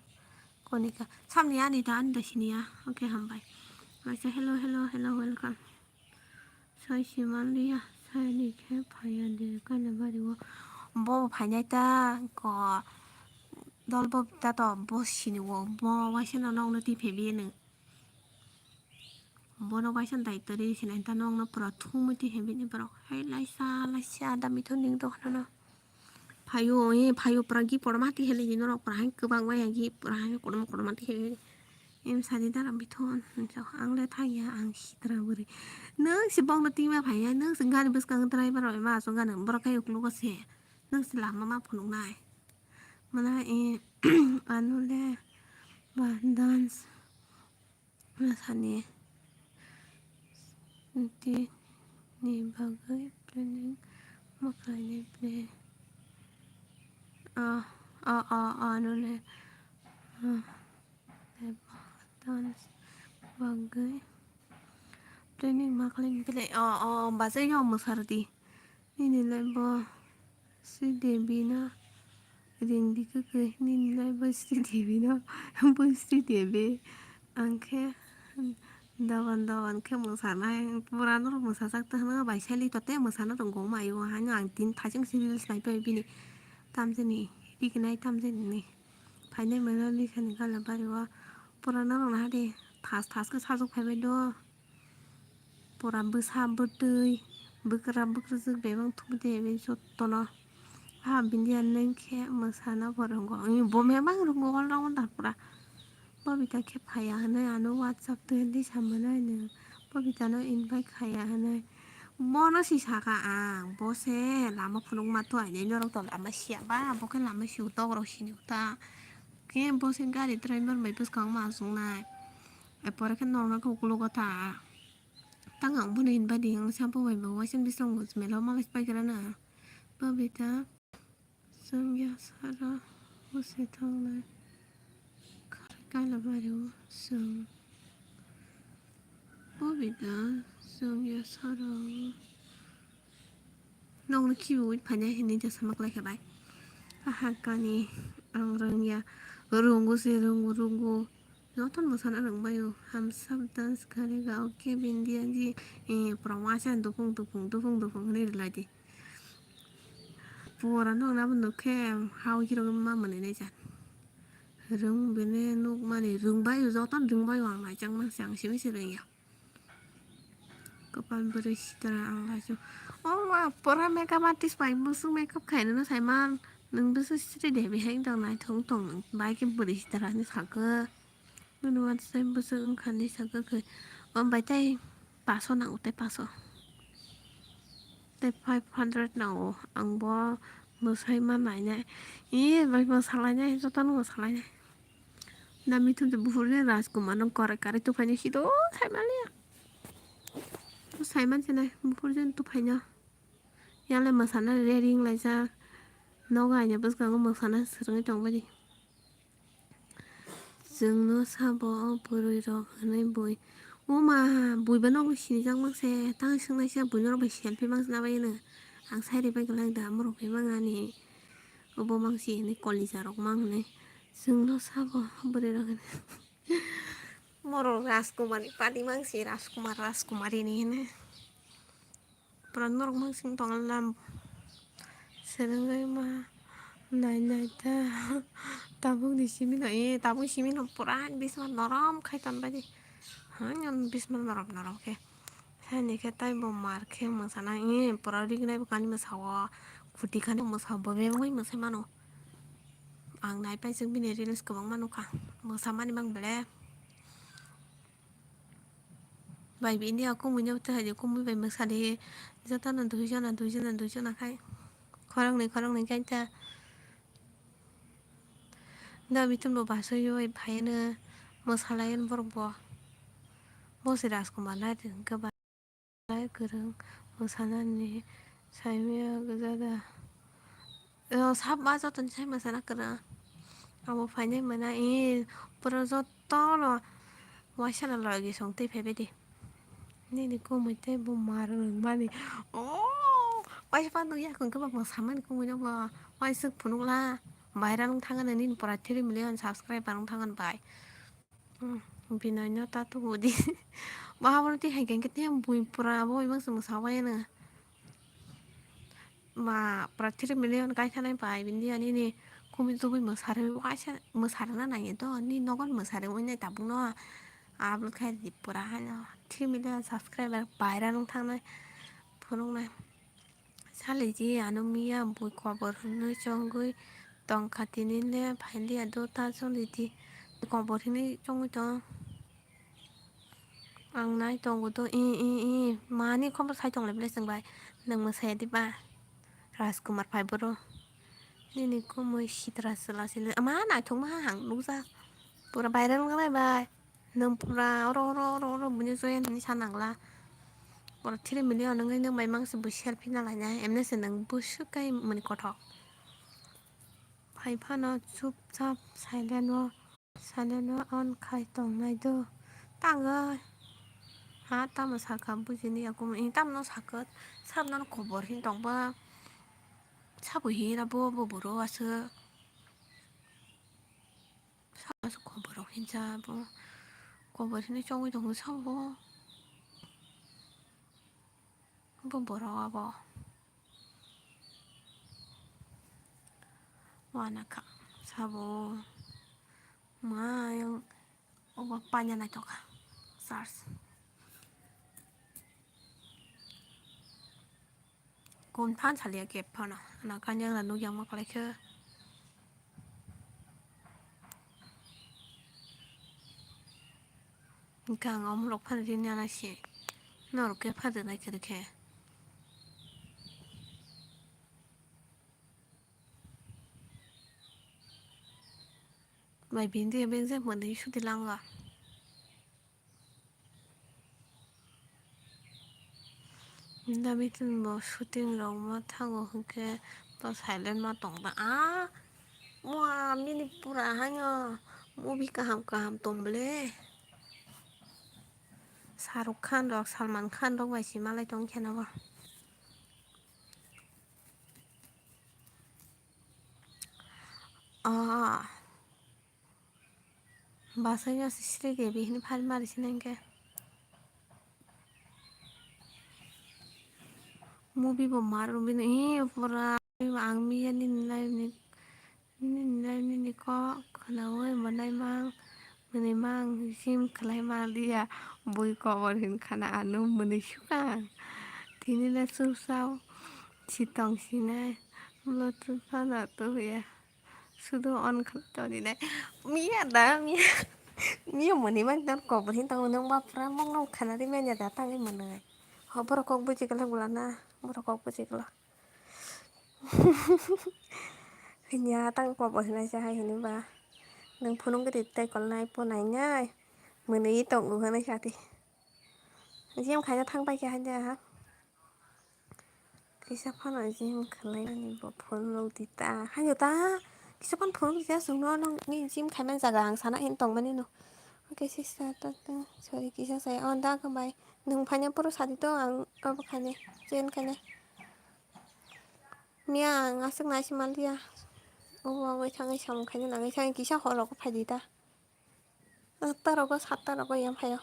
konika. Samni ani ta ani da siniya. Okay, hambai. Kaisa hello, hello, hello, welcome. Sai simanliya, sai ni khe phaya de kana bari o. Bo phainai ta ko dol bo ta to bo sini o bo waisa no nong no ti phebi no. Bono waisa daitari sinai ta nong no pura thumwi ti phebi ni borok. Hai laisa, laisa da mitho ning to hano. Phaio, e phaio pura gi porma ti heli norok pura hai kwbang maya gi pura hai kotorma kotorma ti heli. Em sadi dara bithon hinjo ang le thangya ang sitra bwrwi. Nwng se bokno tingma phaiya nwng se gari bwskang driver rok ema aswk gana borok hai uklogo se. Nwng se lama ma phunuknai. Mana e ano le ba dance. Masani tini bagwi planning ma khlainai ble. Ah, ah, ah, ah, nole. Ah, dance bagwi planning ma khlainai ble. Ah, ah, bajai yo mwsardi. Nini le bo. Sri Devi no ring di kwkwi nini lai bai Sri Devi no bui Sri Devi ang khe dogan dogan khe mwsanai pura norok mwsajak tongma bai sali tote mwsana rwngkok ma ayo haino ang tini thaching se reels naipai bini tamjani rikinai tamjani ni phainai mano lisani gana bari o pura norok naha de thas thas khe sajak phaibai do. Pura bwsa bwtwi bwkra bwkrwjwk bebak thumwi tongya bini jotono. Ah, bini ani khe mwsana bo rwngo. Bo bebak rwngo, all rounder pura. Babita khe phaiya hwnwi ano WhatsApp twi hinwi samano hwnwi. Babitano invite khaiya hwnwi. Bono si saka ang, bo se lama phunukma to aini norok to lama siya ba, bo khe lama sio tok rok sini ta. Khe bo se gari driver bai bwskang ma achuknai. Epore khe norok khe ukologo ta. Tang ang bono hinba di ang sabo bai bo waisa bising bo mela ma pai kara na. Babita chwng ya sara bwswi thangnai. Kharwi kaila bari o chwng. Babita chwng ya sara. Nokno khibiwi phainai hinwi jesa maklai khe bai. Aha kani ang rwngya, rwngo se rwngo rwngo. Jotono mwsana rwngbaio. Hum sab dance karega, okay Bindiya ji. Eh, pura waisa dupung dupung dupung dupung hinwi rwlaidi. Pura nokna bo nukkhe hao hirok ma mwnwi naijak. Rwng bini nukmani rwngbaio, jotono rwngbaio ang naijakma se ang simi se rwngya. Kwpal bwrwi sitra ang laijak. O ma, pura makeup artist bai bwswk makeup khainano saiman. Nwng bwswk sri de bihai wng tong naithok wng tong nwng. Bai khe bwrwi sitra hinwi sakhe. Nini wansai bwswk wngkha hinwi sakhe khe. O bai tei paso nango, tei paso. Tei five hundred nango. Ang bo mwsai ma nainai. Ee, bai mwsalainai, jotono mwsalainai. Na mithun je buphur je Rajkumar no kare kare tuphaino sido saimaliya. Saiman se nai buphur je tuphaino. Yale mwsana ready wnglaijak. Nogo aina bwskango mwsana swrwngwi tongbaidi. Chwngno sabo o bwrwi rok hwnwi bui. O ma, bui ba nogo sinijak mang se. Tang swngnaisa bui norok bai selfie mang se nabaino. Ang sai ribai kwlai da, morok bai mang ani. Obo mang si hinwi kolija rok mang hinwi. Chwngno sabo bwrwi rok hinwi. Morok Rajkumar ni party mang si Rajkumar, Rajkumari ni hinwi. Pura norok mang sing tong lam. Serengoi ma nai nai ta. Tabuk ni simi no, eh, tabuk simi no pura bisma norom khai ton bai di. Ha, nyon bisma norom norom khe. Saini khe tei bo mar khe mwsana, eh, pura rignai bo kani mwsao. Khuti kani mwsao bo bebak bai mwsai mano. Ang nai paisuk bini reels kwbangma nukha. Mwsamani mang bele. Bai bini a kumui no tei hai kumui bai mwsa di. Jotono duijona, duijona, duijona khai. Khoroknwi, khoroknwi khai ta. Da bitum bo basui bai phaiano mwsalayan borok bo. Bo se Rajkumar nai tongkhe ba. Kwrwng mwsanani saimaya gwja da. O, sap ma jotoni sai mwsana kwrwng. Abo phainai mwnai, ee, pura jotono waisano logi song twi phaibaidi. Nini kumui tei bo mar rwngmani. O, waisa pha nukya khe bo mwsamani kumui no bo. Waisa phunukla viral wng thangano nini pura three million subscriber wng thangano bai. Hmm, Binoy no ta tubu di. Bahaboroti hai khe tei bui pura bo imang se mwsa bai no. Ma pura three million kai khanai bai bini ani ni kumi tubui mwsarwi waisa mwsarwna nangya do ni nogon mwsarwi wngnai tabuk no upload khai di pura haino three million subscriber bai ra nung thangnai phunuknai. Saliji ano miya bui kobor hwnwi chongwi tongkha, tini le phailiya do ta cholidi kobor hwnwi chongwi tong. Ang nai tongo do, i, i, i, mani khobor sai tong lai bwle chwng bai, nwng mwsaya diba? Rajkumar phai boro. Nini kumui sitra chwla chwli, ama naithok ma hang nukjak. Pura viral wngkha bai bai. Nwng pura oro, oro, oro, oro, buino joya hinwi sa nangla. Pura three million wngwi nwng bai mangsi bui selfie na lainai, emne se nwng bwswk kai mani kothok. Phai phano chupchap silent o, silent o on khai tongnai do. Tangwi. Ha, tamo sakha bujini ya kumui, tamo no sakha, sabno no kobor hin tongba. Sabo hira bo, bo boro aswk. Sabo aswk kobor rok hinsa bo. Kobor hinwi chongwi tongo sabo. Bo borok abo. Wanakha sabo. Ma yang obo paina naitokha. Sars. Kun phan salia kep phano. Ana kanya na nukya ma kalaikhe. Hwnkhe ang omorok phano rini anasi norok khe phano naikhe rikhe. Bai bini beng je mwnwi suti langwa. Dabi tun bo shooting rok ma thango hwnkhe bo silent ma tongda. Ah, wa, mini pura haino movie kaham kaham tong bole. Shahrukh Khan rok, Salman Khan rok bai si malai tong khe no bo. Ah. Basai ya sisri ke bihini phari mari sini ke. Movie bo mar bini, eh, pura ang miya nini live ni, nini live nini kok khwnaui bo naimang, bini mang gym khlai ma liya, bui kobor hin khana anu mwnwi sukang. Tini le chusao si tong sinai, bluetooth phano tuya. Sudu on khlai toni nai. Miya da, miya. Miya mwnwi mang nang kobor hin tongo nang bapra mong nang khana ri manya da tangwi mwnwi. Ho borok kok buji kwlak bwla na. Borok kok buji kwlak. Hinya tang kobor hinai sa hai hini ba. Nang phunung gidi tei kol nai po nai nai. Mwnwi tongo hinai sa ti. Jim khaina thang pai kha hanya ha. Kisa phano jim khlai ani bo phone rok di ta. Hayo ta. Kisa phano phone rok di ta, chwng no nang ni jim khaimani jaga ang sana hin tong mani no. Okay, sister, ta, ta, sorry, kisa sai. Oh, da ka bai. Nung phanya puro sadi to ang abo khaine. Chen khaine. Miya ang aswk nai si mal dia. Oh, wai thang ai samung khaine nang ai thang kisa horo ko phai di ta. Atta rogo, satta rogo yang phaio.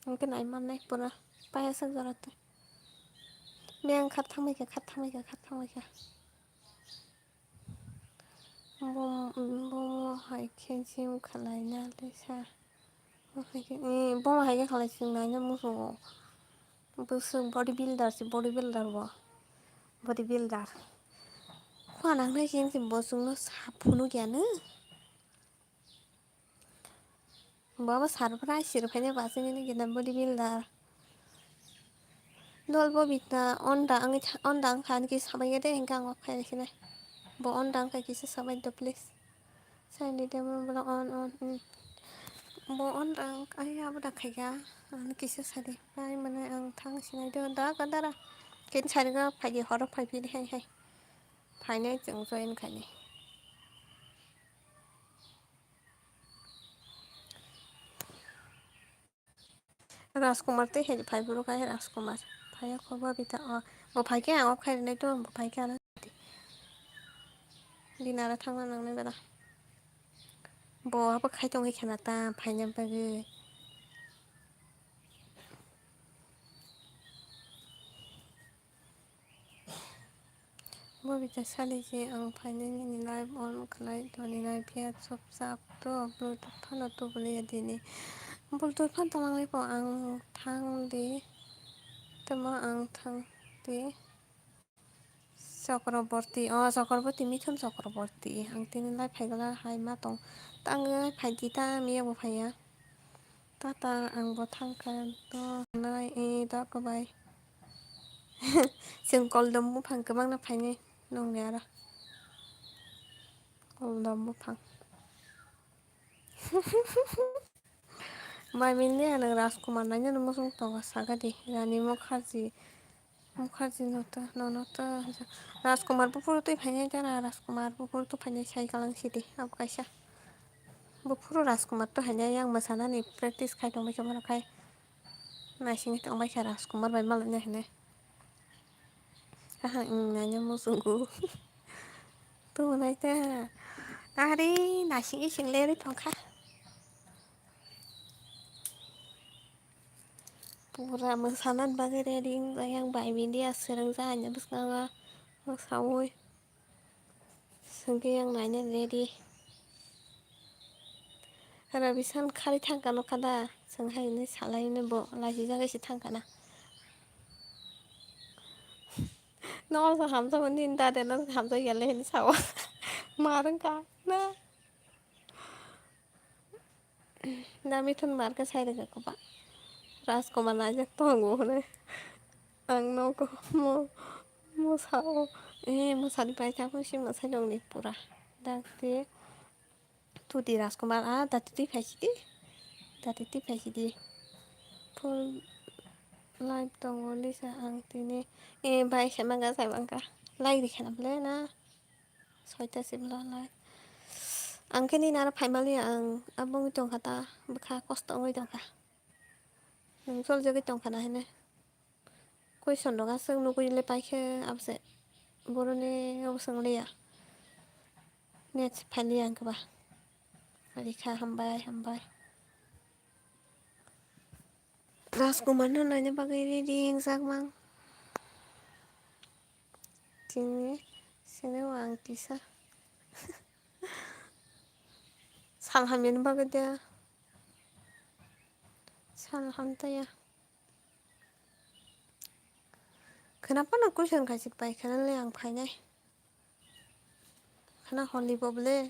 Hwnkhe nai mannai pura payasajak jora twi. Miyang khat thangbai kha, khat thangbai kha, khat thangbai kha. Bo, bo hai khe gym khlai na le sa. Bo hai khe, eh, bo hai khe khlai chwng nai na muchungo. Bwswk body builder se, body builder bo. Body builder. Khua nang nai se bo chwngno sa phunuk ya no. Baba surprise sir phai ba sini ni gina body builder. Dol bo bitna onda ang, onda ang khan ki sabai de hingka ang khairi sini. Bo onda ang kha kisa sabai do please. Sai ni de mo bla on on. Hmm. Bo onda ang ai abo da khaiga. Ang kisa sadi. Pai mane ang thang sinai do da ka dara. Ken sari ga phai di horo phai phi hai hai. Phainai chwng join khainai. Rajkumar tei hai phai bwrwk hai Rajkumar. Phaiya kho Babita o. Bo phai khe ang off khai rwnai to, bo phai khe ano. Dinara thangna nangnai bera. Bo abo khai tongwi khena ta phaina bagwi. Bo bita sali je ang phainai nini live on khlai toni nai phiya chopchap to Bluetooth phano tubuli ya dini. Bluetooth phan tongmani po ang thang di. Tamo ang thang di. Chakraborty, oh, Chakraborty, Mithun Chakraborty. Ang tini live phai gala hai ma tong. Tang phai di ta miya bo phaiya. Tata ang bo thangkha to nai e da ko bai. Chwng koldom buphang kwbangna phainai nongni aro. Koldom buphang. Mai mili ano Rajkumar nainani muchung tongo sagadi Rani Mukherjee. Mukherjee no to, nono to, Rajkumar buphuru twi phainai jara, Rajkumar buphuru twi phainai sai kalang sidi, abo kaisa. Buphuru Rajkumar to hainai yang mwsanani practice khai tongbaikha borok khai. Naisingwi tongbaikha Rajkumar bai malaina hinwi. Aha, wng, naina muchungo. Tubunai ta. Ari, naisingwi singlerwi tongkha. Pura mwsana bagwi ready wngjak yang bai media swrwngjak ani bwskango mwsaui. Swngkhe yang naina ready. Rabisan khari thangkha nokha da, chwng hai hwnwi salai hwnwi bo laijijagwi se thangkha na. Nono hamjakgo nini dade no hamjakya le hwnwi sao. Ma rwngkha na. Da Mithun mar khe sai rwgwk ba. Rajkumar naijak tongo hwnwi. Ang nogo mo, mo sao. Eh, mo sadi pai thang si mo sai dongni pura. Dakti. Tudi Rajkumar, ah, dati twi phai sidi. Dati twi phai sidi. Full live tongo Lisa ang tini. Eh, bai sai mangka, sai mangka. Like rikhe na ble na. Soita sibla lai. Ang khe nini aro phaimaliya ang abo wngwi tongkha ta, bwkha kosto wngwi tongkha. Nwng choljagwi tongkha na hwnwi. Question rok aswk nugwi le paikhe abose boroni obo swngliya. Net se phailiya ang khe ba. Rikha, hambai, hambai. Rajkumar no naina bagwi ready wngjak mang. Tini sini o ang tisa. Sal hamyani bagwi de. Sal hamtaya. Khwna phano question khaisik pai khana le ang phainai. Khana holi bo ble.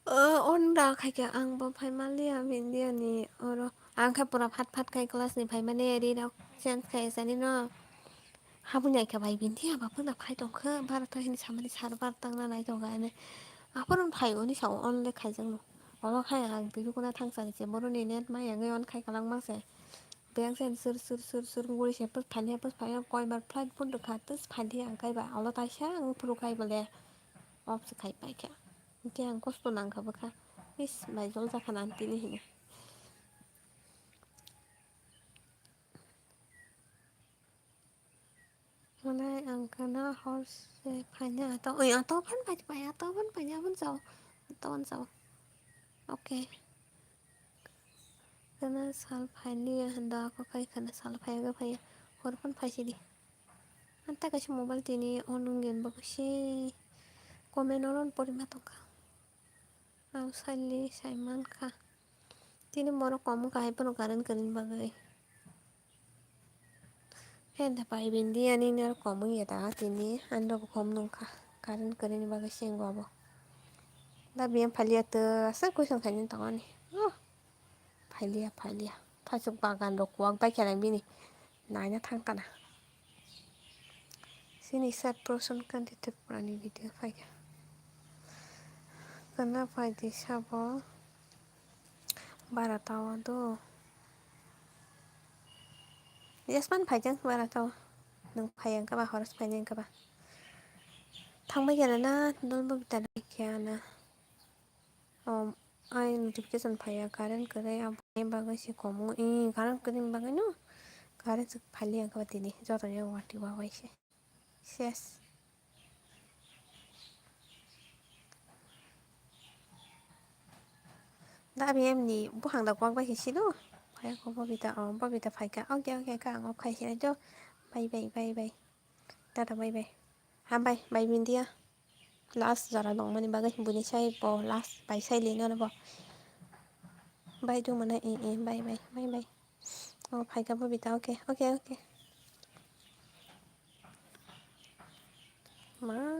O, onda khaikhe ang bo phai manliya India ni oro. Ang khe pura phat phat khai class ni phaimani ri rok change khai sani no. Haboni ai khe bai India ba phano phai tongkha, Bharat hini samani sar bar tangna nai tongkha ani. Aphuru phai oni sao onle khaijak no. Oro khai ang twi rukuna thangsa ni se boroni net ma yangwi on khai kalang ma se. Beng sen sur sur sur sur guri se pus phali pus phali koi bar flight phone rwkha tus phali ang kai ba olo taisa ang phuru kai bole off se khai pai kha. Hingke ang kosto nang kha bwkha. Is bai jol jakha na tini hini. Malai ang kana hor se phaina ato, oi, ato phan pai pai, ato phan pai, abon sao, ato phan sao. Okay. Kana sal phailiya handa ako kai kana sal phaiya ga phaiya. Hor phan phaisidi. Anta kaisa mobile tini on wngyan bagwi se comment oron pori ma tongkha. Ang saili saimankha. Tini borok komo kahai phano current kwrwini bagwi. Fan da pai bindi ani nero komo ya da tini ani rok hom nungkha. Current kwrwini bagwi se wngbo abo. Da biyang phailiya tasa question khaini tongoni. Oh. Phailiya, phailiya. Thasuk bagan rok kuwak bai khe lang bini. Naina thang kana. Sini sat percent kan di Tripura ni video phaikha. Kana phaidi sabo bara tawa do. Yasman phaijang bara tawa. Nung phai ang kaba horas phai ang kaba. Thang bai khe na nol bo bita na khe na. Om, ai notification phaiya current kwrwi, aboni bagwi se komo. Ee, current kwrwini bagwi no? Current se phailiya ang khe ba tini, joto ni wati wa bai se. Ses. Da abi emni buphang da kwak bai se silo. Phaiya kho Bobita, o, Bobita phaikha. Okay, okay, kha ang off khai se nai do. Bye, bye, bye, bye. Tata, bye, bye. Hambai, bye, Bindia. Last jora nongmani bagwi buini sai bo last bai sai lino no bo. Bai do mana e e bai bai bai bai. O phaika bo bita okay okay okay. Ma